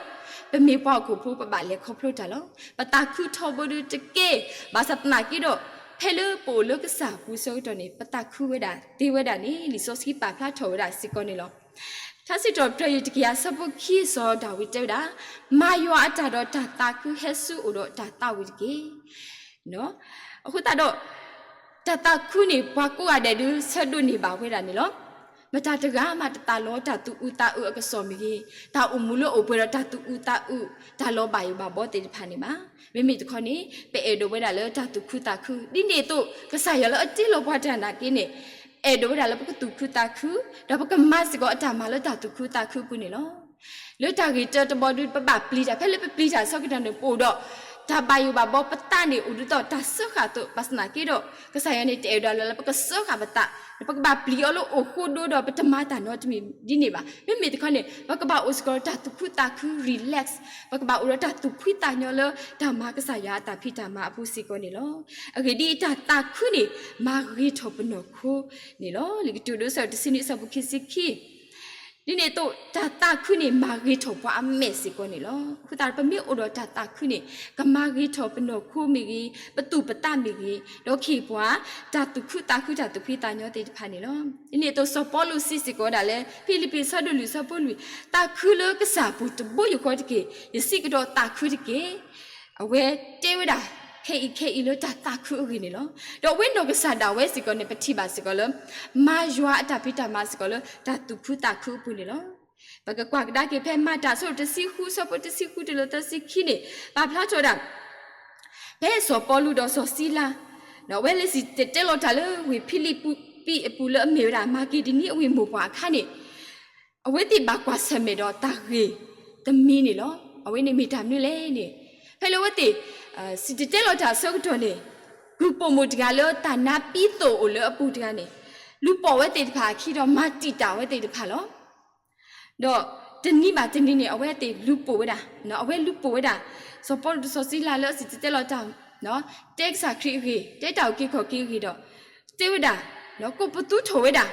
ပမ့ၢ်ပှၤဟီၣ်ခိၣ်ဖိ ပဘၣ်လဲၤခီဖျိတၢ်လီၤ. ပသးခုထီဘိဒုတက့ၢ်. ဘၣ်ဆၣ်သနာ်က့ဒီး ဖဲလၢပအိၣ်လၢကစၢ်အပူၤအဆၢကတီၢ်န့ၣ် ပသးခုဝဲဒၣ်သ့ဝဲဒၣ်န့ၣ် လံာ်စီဆှံပာ်ဖျါထီၣ်ဝဲဒၣ်စ့ၢ်ကီးန့ၣ်လီၤ. ထါစံးထီၣ်ပတြၢၤ တကယၤ အဆၢဖိခံ စီၤဒၤဝံးတဲဝဲဒၣ်, မၤယွၤအတၢ်ဒီးတၢ်သးခု ဟဲဆူအအိၣ်ဒီးတၢ်သးဝံၣ်တက့ၢ်. အဃိသတးဒီး တၢ်သးခုန့ၣ် ပှၤကိးဂၤဒဲးဒုး ဆၢဒိးန့ၢ်ဘၣ်ဝဲဒၣ်န့ၣ်လီၤ. မတၤတဂၤမးတသးလီတၢ်သူၣ်အုးသးအုးအကစီၣ်မ့ၢ်ဂ့ၤ, တၢ်အိၣ်မူလၢအိၣ်ပှဲၤဒီးတၢ်သူၣ်အုးသးအုး တၢ်လီၤဘၣ်ယိၣ်ဘၣ်ဘီသ့ၣ်တဖၣ်န့ၣ်ဘၣ်. မ့မ့ၢ်တခီန့ၣ် ပအဲၣ်ဒိးဝဲဒၣ်လၢတၢ်သူၣ်ခုသးခု ဒ်န့ၣ်အသိး ကစၢ်ယွၤလၢအတ့လီၤပှၤတၢ်နာ်က့န့ၣ် အဲၣ်ဒိးဝဲဒၣ်လၢပကသူၣ်ခုသးခု ဒီးပကမၤစ့ၢ်ကီးအတၢ်မၤလၢတၢ်သူၣ်ခုသးခုအပူၤန့ၣ်လီၤ. လၢတၢ်ဂ့ၢ်တၢတဘီဒုး ပဘၣ်ပျံၤတၢ် ဖဲလၢပပျံၤတၢ်အဆၢကတီၢ်န့ၣ် ပအိၣ်ဒီး တၢ်ဘၣ်ယိၣ်ဘၣ်ဘီ ပသးန့ၣ်အိၣ်ဒ်သိးတၢ်စၢဃာ်အသိး ဘၣ်ဆၣ်သနာ်က့ဒီး ကစၢ်ယွၤန့ၣ် တအဲၣ်ဒိးလၢပကစၢဃာ်ပသး, ပကဘၣ်ပျံၤအီၤလၢအိၣ်ဃိဒိဒီး ပတမၤတၢ်နီတမံၤဒ်န့ၣ်ဘၣ်. မ့မ့ၢ်တခီန့ၣ် ပကဘၣ်အိၣ်စ့ၢ်ကီးဒီးတၢ်သူၣ်ခုသးခု relax, ပကဘၣ်အိၣ်ဒီးတၢ်သူၣ်ဖှံသးညီလၢတၢ်မၤကစၢ်ယွၤအတၢ်ဖံးတၢ်မၤအပူၤစ့ၢ်ကီးန့ၣ်လီၤ. အဂ့ၢ်ဒ်အံၤ, တၢ်သးခုန့ၣ် မၤဂ့ၤထီၣ်ပနီၢ်ခိန့ၣ်လီၤ. လံာ်ကတိၤဒိ အဆၢတဆံနွံ အဆၢဖိခံဆံခံ ဒ်န့ၣ်အသိး တၢ်သးခုန့ၣ် မၤဂ့ၤထီၣ်ပှၤအမဲာ်စ့ၢ်ကီးန့ၣ်လီၤ. အဃိသတးဒီး ပမ့ၢ်အိၣ်ဒီးတၢ်သးခုန့ၣ် ကမၤဂ့ၤထီၣ်ပနီၢ်ခိမ့ၢ်ဂ့ၤ, ပသူၣ်ပသးမ့ၢ်ဂ့ၤ, ဒီးကဟ့ၣ်ပှၤ တၢ်သူၣ်ခုသးခု တၢ်သူၣ်ဖှံသးညီသ့ၣ်တဖၣ်န့ၣ်လီၤ. ဒ်န့ၣ်အသိး စီၤပီလူးစံးစ့ၢ်ကီးဝဲဒၣ်လၢ ဖံလံးပံး အဆၢဒိၣ်လွံၢ် အဆၢဖိလွံၢ်, သးခုလၢကစၢ်အပူၤတဘိယူၢ်ဃီတက့ၢ်. ယစံးကဒီးသးခုတက့ၢ်. အဝဲတဲဝဲဒၣ် ခဲအံၤခဲအံၤလၢတၢ်သးခုအဂ့ၢ်န့ၣ်လီၤ. ဒီးအဝဲနီၢ်ကစၢ်ဒၣ်ဝဲစ့ၢ်ကီးန့ၣ် ပထံၣ်ဘၣ်စ့ၢ်ကီးလၢ မၤယွၤအတၢ်ဖံးတၢ်မၤစ့ၢ်ကီးလၢ တၢ်သူၣ်ခုသးခုအပူၤန့ၣ်လီၤ. ပကကွၢ်ကဒါက့ၤဖဲမၤတၢ်အဆၢဒိၣ်တဆံဃု အဆၢဖိတဆံဃုတုၤလၢသၢဆံခံန့ၣ် ပာ်ဖျါထီၣ်ဝဲဒၣ် ဖဲစီၤပီလူးဒီးစီၤစံလၤ အဝဲလဲၤစံၣ်တဲၤတဲလီၤတၢ်လၢဝ့ၢ်ဖံလံးပံးအပူၤလၢအမ့ၢ်ဝဲဒၣ် မၤက့ဒနံအဝ့ၢ်မိၢ်ပှၢ်အခါန့ၣ် အဝဲသ့ၣ်ဘၣ်ကွၢ်ဆၢၣ်မဲာ်ဒီးတၢ်ဂ့ၢ်တမံၤန့ၣ်လီၤ. အဝဲန့ၣ်မ့ၢ်တၢ်မနုၤလဲၣ်န့ၣ် ဖဲလၢအဝဲသ့ၣ် စံၣ်တဲၤတဲလီၤတၢ်အဆၢကတီၢ်န့ၣ် ကုၢ်ပိာ်မုၣ်တဂၤလၢတၢ်နါပံသိၣ်အိၣ်လၢအပူၤတဂၤန့ၣ် လူၤပိာ်ဝဲသ့ၣ်တဖၣ်အခံဒီး မၤတံာ်တာ်ဝဲသ့ၣ်တဖၣ်လီၤ. ဒီးတနံၤဘၣ်တနံၤန့ၣ် အဝဲသ့ၣ်လူၤပိာ်ဝဲဒၣ်, အဝဲလူၤပိာ်ဝဲဒၣ် စီၤပီလူးဒီးစီၤစံလၤလၢအစံၣ်တဲၤတဲလီၤတၢ် တဲကစၢ်ခရံာ်အဂ့ၢ်, တဲတၢ်အုၣ်က့ၤခီၣ်က့ၤအဂ့ၢ်ဒီး တဲဝဲဒၣ် ကိးပသူထီၣ်ဝဲဒၣ်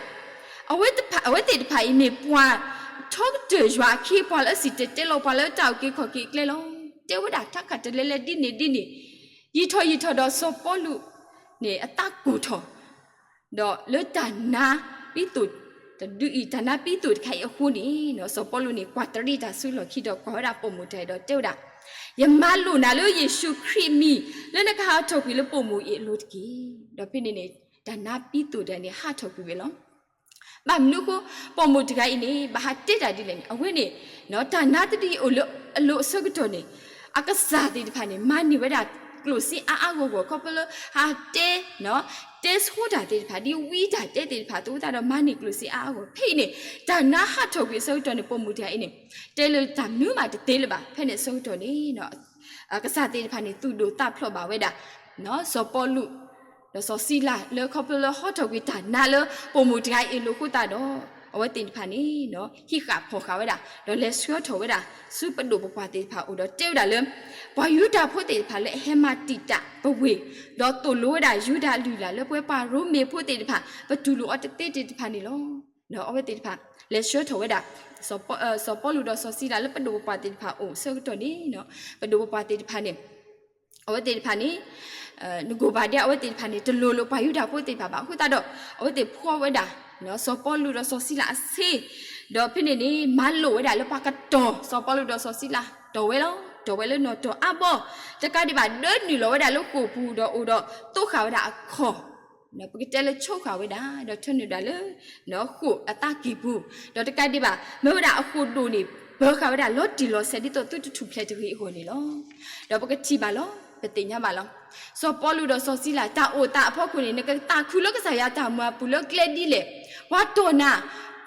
အဝဲသ့ၣ်တဖၣ်အံၤမ့ၢ်ပှၤထီကတၢၢ်ယွၤအခ့အပှၤလၢအစံၣ်တဲၤတဲလီၤပှၤလၢတၢ်အုၣ်က့ၤခီၣ်က့ၤအကျဲလီၤ. တဲဝဲဒၣ်ထးခးတလဲလဲဒ်န့ၣ်ဒ်န့ၣ်, ယံာ်ထီၣ်ယံာ်ထီၣ်ဒီးစီၤပီလူးန့ၣ် အသးကိၢ်ထီၣ် ဒီးလၢတၢ်နါပံသိၣ်တဒုအံၤ တၢ်နါပံသိၣ်တခါအံၤအဃိန့ၣ် စီၤပီလူးန့ၣ် ကွၢ်တရံးတၢ်စုလီၢ်ခံဒီးကွၢ်ဝဲဒၣ်ပိာ်မုၣ်တဂၤအံၤဒီးတဲဝဲဒၣ်, ယမၤလိာ်နၤလၢယ့ၣ်ၡူးခရံာ်အမံၤ လၢနကဟးထီၣ်ကွံာ်လၢပိာ်မုၣ်အံၤအလိၤတက့ၢ်. ဒီးဖဲန့ၣ်န့ၣ် တၢ်နါပံသိၣ်တဂၤန့ၣ် ဟးထီၣ်ကွံာ်ဝဲလီၤ. ဘၣ်မနုၤအဃိ ပိာ်မုၣ်တဂၤအံၤန့ၣ် ဘၣ်ဟးတဲတၢ်ဒ်လဲၣ်န့ၣ် အဝဲန့ၣ် တၢ်နါတဒုအံၤအိၣ်လၢအလိၤအဆၢကတီၢ်န့ၣ် အကစၢ်သ့ၣ်တဖၣ်န့ၣ် မၤန့ၢ်ဝဲဒၣ်ကျိၣ်စ့အါအါဂီၢ်ဂီၢ် ခီဖျိလၢဟးတဲ တဲဆိတၢ်သ့ၣ်တဖၣ် ဒ်ဝံတၢ်တဲသ့ၣ်တဖၣ်အသိးသတးဒီး မၤန့ၢ်ကျိၣ်စ့အါအါဂီၢ် ဖဲအံၤန့ၣ် တၢ်နါဟးထီၣ်ကွံာ်အဆၢကတီၢ်န့ၣ် ပိာ်မုၣ်တဂၤအံၤန့ၣ် တဲလၢတၢ်မနုၤမးတသ့လၢၤဘၣ်. ဖဲန့ၣ်အဆၢကတီၢ်န့ၣ် ကစၢ်သ့ၣ်တဖၣ်န့ၣ် သူၣ်ဒိၣ်သးဖျိးဘၣ်ဝဲဒၣ် စီၤပီလူး ဒီးစီၤစံလၤ လၢခီဖျိလၢဟးထီၣ်ကွံာ်တၢ်နါလၢပိာ်မုၣ်တဂၤအံၤအလိၤအဃိသတးဒီး အဝဲသ့ၣ်တဖၣ်န့ၣ် ဟံးဃာ်ဖီၣ်ဃာ်ဝဲဒၣ် ဒီးလဲၤဆှၢထီၣ်ဝဲဒၣ် ဆူပဒိၣ်ပပှၢ်သ့ၣ်တဖၣ်အအိၣ်ဒီးတဲဝဲဒၣ်လၢ ပှၤယူဒၤဖိသ့ၣ်တဖၣ်လၢအဟဲမၤတံာ်တာ်ပဝ့ၢ် ဒီးသိၣ်လိဝဲဒၣ်ယူဒၤအလုၢ်အလၢ်လၢပဝဲပှၤရိမ့ၤဖိသ့ၣ်တဖၣ် ပတူၢ်လိာ်အီၤတသ့သ့ၣ်တဖၣ်န့ၣ်လီၤ. အဝဲသ့ၣ်တဖၣ် လဲၤဆှၢထီၣ်ဝဲဒၣ် စီၤပီလူးဒီးစီၤစံလၤလၢပဒိၣ်ပပှၢ်သ့ၣ်တဖၣ်အအိၣ်အဆၢကတီၢ်န့ၣ် ပဒိၣ်ပပှၢ်သ့ၣ်တဖၣ်န့ၣ် အဝဲသ့ၣ်တဖၣ်န့ၣ် နကိၣ်ဘၣ်ဒဲး အဝဲသ့ၣ်တဖၣ်န့ၣ် တလိၤလိာ်ပှၤယူဒၤဖိသ့ၣ်တဖၣ်ဘၣ်. အဃိသတးဒီး အဝဲသ့ၣ်ဖှီဝဲဒၣ် စီၤပီလူးဒီးစီၤစံလၤအဆ့ ဒီးဖဲန့ၣ်န့ၣ် မၤလိာ်ဝဲဒၣ်လၢပှၤကတီၤ စီၤပီလူးဒီးစီၤစံလၤ တီၤဝဲလီၤ. တီၤဝဲလၢနီၢ်တီၢ်အါဘီ တကးဒံးဘၣ် ဒၢနုာ်လီၤဝဲဒၣ်လၢဃိာ်ပူၤဒီးအိၣ်ဒီးသိဃာ်ဝဲဒၣ်အခီၣ် ပကတဲလၢဆိဃာ်ဝဲဒၣ် ဒီးထၢနုာ်ဒၣ်လၢ ဃိာ်အသးကံၢ်ပူၤ ဒီးတကးဒံးဘၣ် မၢဝဲဒၣ်အဃိာ်ဒိၣ်န့ၣ် ပၢဃာ်ဝဲဒၣ်လီၤတံၢ်လီၤဆဲးဒ်သိးသုတထူၣ်ဖျဲးတဂ့ၤအဂီၢ်န့ၣ်လီၤ. ဒီးပကထံၣ်ဘၣ်လီၤ ပသ့ၣ်ညါဘၣ်လီၤ. စီၤပီလူးဒီးစီၤစံလၤ တၢ်အိၣ်သးအဖီခိၣ်န့ၣ် နကသးခုလၢကစၢ်ယွၤတၢ်မၤပူၤလၢကျဲဒ်လဲၣ်, ပှၤတီၢ်နၤ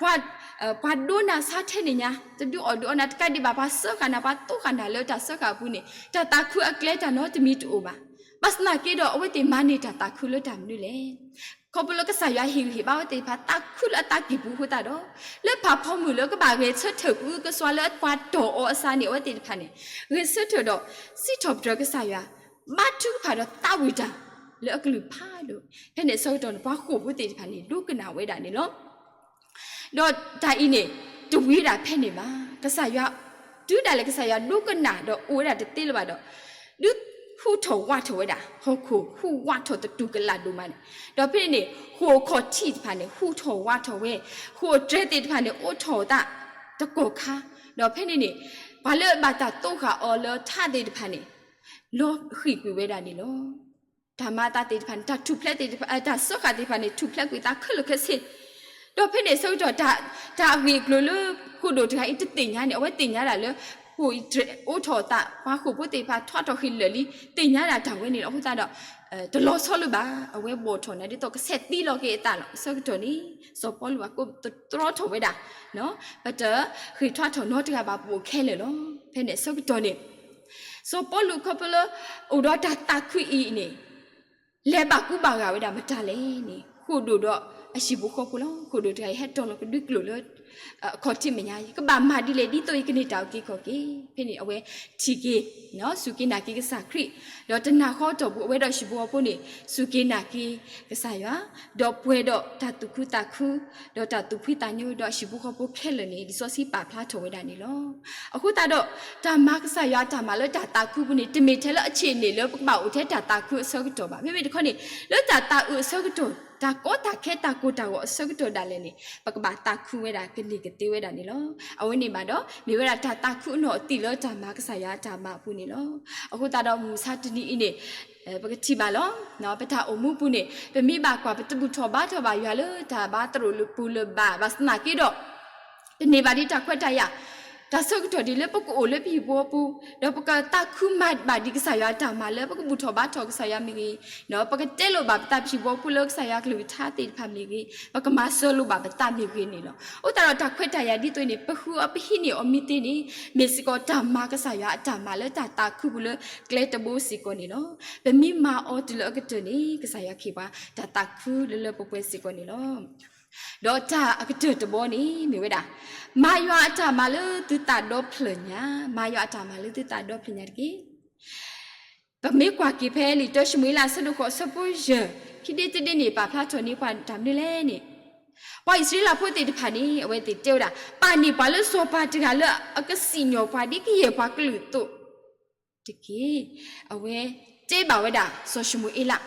ပှၤ ပှၤဒိနၤဆါထဲန့ၣ်ညါ တဒုးအီၣ်ဒုးအီနၤ တကးဒံးဘၣ် ပှၤစၢဃာ်နၤ ပှၤသိဃာ်နၤလၢတၢ်စၢဃာ်အပူၤန့ၣ် တၢ်သးခုအကျဲတၢ်နီတမံၤတအိၣ်ဘၣ်. ဘၣ်ဆၣ်သနာ်က့ဒီး အဝဲသ့ၣ်မၤန့ၢ်တၢ်သးခုလၢတၢ်မနုၤလဲၣ်. ခီဖျိလၢကစၢ်ယွၤဟ့ၣ်ဂံၢ်ဟ့ၣ်ဘါဝဲသ့ၣ်တဖၣ်သးခုလၢအသးကံၢ်ပူၤအဃိသတးဒီး လၢဖးဖီမုၢ်လၢကဘၣ်ဂဲၤဆၢထၢၣ်ကအုကစွါလၢပှၤတီၢ်အီၤအစးန့ၣ် အဝဲသ့ၣ်တဖၣ်န့ၣ် ဂဲၤဆၢထၢၣ်ဒီး စံးထီၣ်ပတြၢၤကစၢ်ယွၤ ဘါထုကဖၣ်ဒီးသးဝံၣ်တၢ်လၢအကလုၢ်ဖးဒိၣ်. ဖဲန့ၣ်အဆၢကတီၢ်န့ၣ် ပှၤဃိာ်ဖိသ့ၣ်တဖၣ်န့ၣ် ဒိကနၣ်ဝဲဒၣ်န့ၣ်လီၤ. ဒီးတၢ်အံၤန့ၣ် တဝံၤဒၣ်ဖဲန့ၣ်ဘၣ်. ကစၢ်ယွၤ တုၤဒၣ်လဲာ်ကစၢ်ယွၤဒိကနၣ်ဒီး အိၣ်ဝဲဒၣ်တသ့လၢၤဘၣ်ဒီး ဒုးဟူးထီၣ်ဝးထီၣ်ဝဲဒၣ် ဟီၣ်ခိၣ်ဟူးဝးထီၣ်သတူၢ်ကလာ်ဒိၣ်မးန့ၣ်, ဒီးဖဲန့ၣ်န့ၣ် ဃိာ်အခီၣ်ထံးတဖၣ်န့ၣ် ဟူးထီၣ်ဝးထီၣ်ဝဲ, ဃိာ်အတြဲၤသ့ၣ်တဖၣ်န့ၣ် အိးထီၣ်အသးတကီၢ်ခါ, ဒီးဖဲန့ၣ်န့ၣ် ပှၤလၢအဘၣ်တၢ်သိဃာ်အီၤလၢထးသ့ၣ်တဖၣ်န့ၣ် လီၤဃံၣ်ကွံာ်ဝဲဒၣ်န့ၣ်လီၤ. တၢ်မၤအသးသ့ၣ်တဖၣ်န့ၣ် တၢ်ထူၣ်ဖျဲးသ့ၣ်တဖၣ် တၢ်စၢဃာ်သ့ၣ်တဖၣ်န့ၣ် ထူၣ်ဖျဲးကွံာ်အသးခဲလၢာ်ခဲဆ့ ဒီးဖဲန့ၣ်အဆၢကတီၢ် တၢ်အဂ့ၢ်အကျိၤလၢ ဃိာ်ဒိၣ်တဂၤအံၤတသ့ၣ်ညါန့ၣ် အဝဲသ့ၣ်ညါဒၣ်လၢ ဃိာ်အံၤတအိးထီၣ်အသး ပှၤဃိာ်ဖိသ့ၣ်တဖၣ်ထီထီၣ်ဃ့ၢ်လၢာ်လံ သ့ၣ်ညါဒၣ်တၢ်ဝဲန့ၣ်လီၤ. အဃိသတးဒီး တလီၤဆီလၢၤဘၣ် အဝဲဘီၣ်ထီၣ်နၤဒ်သိးကဆဲးသံလီၤက့ၤအသးလီၤ. အဆၢကတီၢ်န့ၣ် စီၤပီလူးဘၣ်ကိးသတြီထီၣ်ဝဲဒၣ် ပတဃ့ၢ်ထွါထီၣ်နီတဂၤဘၣ် ပအိၣ်ခဲလၢာ်လီၤ. ဖဲန့ၣ်အဆၢကတီၢ်န့ၣ် စီၤပီလူးခီဖျိလၢ အိၣ်ဒီးတၢ်သးခုအံၤန့ၣ် လဲၤဘၣ်ကူဘၣ်ဂာ်ဝဲဒၣ်မတၤလဲၣ်န့ၣ် ဃိာ်ဒိၣ်ဒီးအဟံၣ်ဖိဃီဖိလီၤ. ဃိာ်ဒိၣ်တဂၤအံၤ ဟဲတီၢ်လီၤကဒွံကျိာ်လၢ အခီၣ်ထံးမဲာ်ညါ ယကဘၣ်မၤဒ်လဲၣ် ဒ်သိးယကန့ၢ်တၢ်အုၣ်က့ၤခီၣ်က့ၤ. ဖဲန့ၣ်အဝဲထံၣ်က့ၤ စူၢ်က့ၤနာ်က့ၤကစၢ်ခရံာ် ဒီးတနၤဃီအတီၢ်ပူၤ အဝဲဒီးဟံၣ်ဖိဃီဖိန့ၣ် စူၢ်က့ၤနာ်က့ၤကစၢ်ယွၤ ဒီးပှဲၤဒီးတၢ်သူၣ်ခုသးခု ဒီးတၢ်သူၣ်ဖှံသးညီ ဒီးဟံၣ်ဖိဃီဖိခဲလၢာ်န့ၣ် လံာ်စီဆှံပာ်ဖျါထီၣ်ဝဲဒၣ်န့ၣ်လီၤ. အဃိသတးဒီး တၢ်မၤကစၢ်ယွၤအတၢ်မၤလၢတၢ်သးခုပူၤန့ၣ် တမ့ၢ်ထဲလၢအဆံးန့ၣ်လၢပကဘၣ်အိၣ်ထဲတၢ်သးခုအဆၢကတီၢ်ဘၣ်. မ့မ့ၢ်တခီန့ၣ် လၢတၢ်သးအုးအဆၢကတီၢ် တၢ်ကီတၢ်ခဲတၢ်ကိၢ်တၢ်ဂီၤအဆၢကတီၢ်ဒၣ်လဲာ်န့ၣ် ပကဘၣ်သးခုဝဲဒၣ်ကန့ၢ်ကသ့ဝဲဒၣ်န့ၣ်လီၤ. အဝဲန့ၣ်ဘၣ်ဒီး မ့ၢ်ဝဲဒၣ်တၢ်သးခုအနီၢ်အသံၣ်လၢတၢ်မၤကစၢ်ယွၤအတၢ်မၤအပူၤန့ၣ်လီၤ. အဃိသတးဒီးမုၢ်မဆါတနံၤအံၤန့ၣ် ပကထံၣ်ဘၣ်လီၤ. ပတၢ်အိၣ်မူပူၤန့ၣ် ပမ့ၢ်ဘၣ်ကွၢ်ပတဘူၣ်ထီၣ်ဘါထီၣ်ဘၣ်ယွၤလၢတၢ်ဘါသရိာ်လၢပူၤလၢဘါ ဘၣ်ဆၣ်သနာ်က့ဒီး ပန့ၢ်ဘၣ်ဒံးတၢ်ခွဲးတၢ်ယာ် တၢ်ဆၢကတီၢ်ဒ်လၢပကအိၣ်လၢပဟံၣ်ဖိအပူၤ ဒီးပကသးခုမၤဘၣ်ဒံးကစၢ်ယွၤအတၢ်မၤလၢ ပကဘူၣ်ထီၣ်ဘါထီၣ်ကစၢ်ယွၤမ့ၢ်ဂ့ၤ, ဒီးပကတဲလိာ်ဘၣ်ပသးပဟံၣ်ဖိအပူၤလၢကစၢ်ယွၤကလုၢ်ကထါသ့ၣ်တဖၣ်မ့ၢ်ဂ့ၤ, ပကမၤစၢၤလိာ်ဘၣ်ပသးမ့ၢ်ဂ့ၤန့ၣ်လီၤ. အဃိသတးဒီးတၢ်ခွဲးတၢ်ယာ်ဒ်သိးန့ၣ် ပဃုအီၤပဟံးန့ၢ်အီၤမ့ၢ်သ့န့ၣ် မ့ၢ်စ့ၢ်ကီးတၢ်မၤကစၢ်ယွၤအတၢ်မၤလၢတၢ်သးခုပူၤလၢကျဲတဘိစ့ၢ်ကီးန့ၣ်လီၤ. ပမ့ၢ်မၤအီၤတုၤလၢအကတၢၢ်န့ၣ် ကစၢ်ယွၤကဟ့ၣ်ပှၤတၢ်သးခုလၢလၢပှဲၤပှဲၤစ့ၢ်ကီးန့ၣ်လီၤ. ဒီးတၢ်အကတၢၢ်တဘီန့ၣ် မ့ၢ်ဝဲဒၣ် မၤယွၤအတၢ်မၤလၢသုသးဒီဖျၢၣ်ညါ, မၤယွၤအတၢ်မၤလၢသုသးဒီဖျၢၣ်ညါတက့ၢ်. ပမ့ၢ်ကွၢ်က့ၤဖဲလံာ်တၢၡမူၤအ့လး အဆၢဒိၣ်ဃိး အဆၢဖိယဲၢ် ခံဒ့တဒ့န့ၣ် ပာ်ဖျါထီၣ်န့ၢ်ပှၤတၢ်မနုၤလဲၣ်န့ၣ်, ပှၤအံၣ်စရ့လးဖိသ့ၣ်တဖၣ်န့ၣ် အဝဲသ့ၣ်တဲဝဲဒၣ် ပာ်န့ၢ်ပှၤလၢစီၤပၤတဂၤလၢအကစံၣ်ညီၣ်ပှၤဒ်ကယဲၢ်ပှၤကလုာ်အသိးတက့ၢ်. အဝဲတဲဘၣ်ဝဲဒၣ်စီၤၡမူၤအ့လး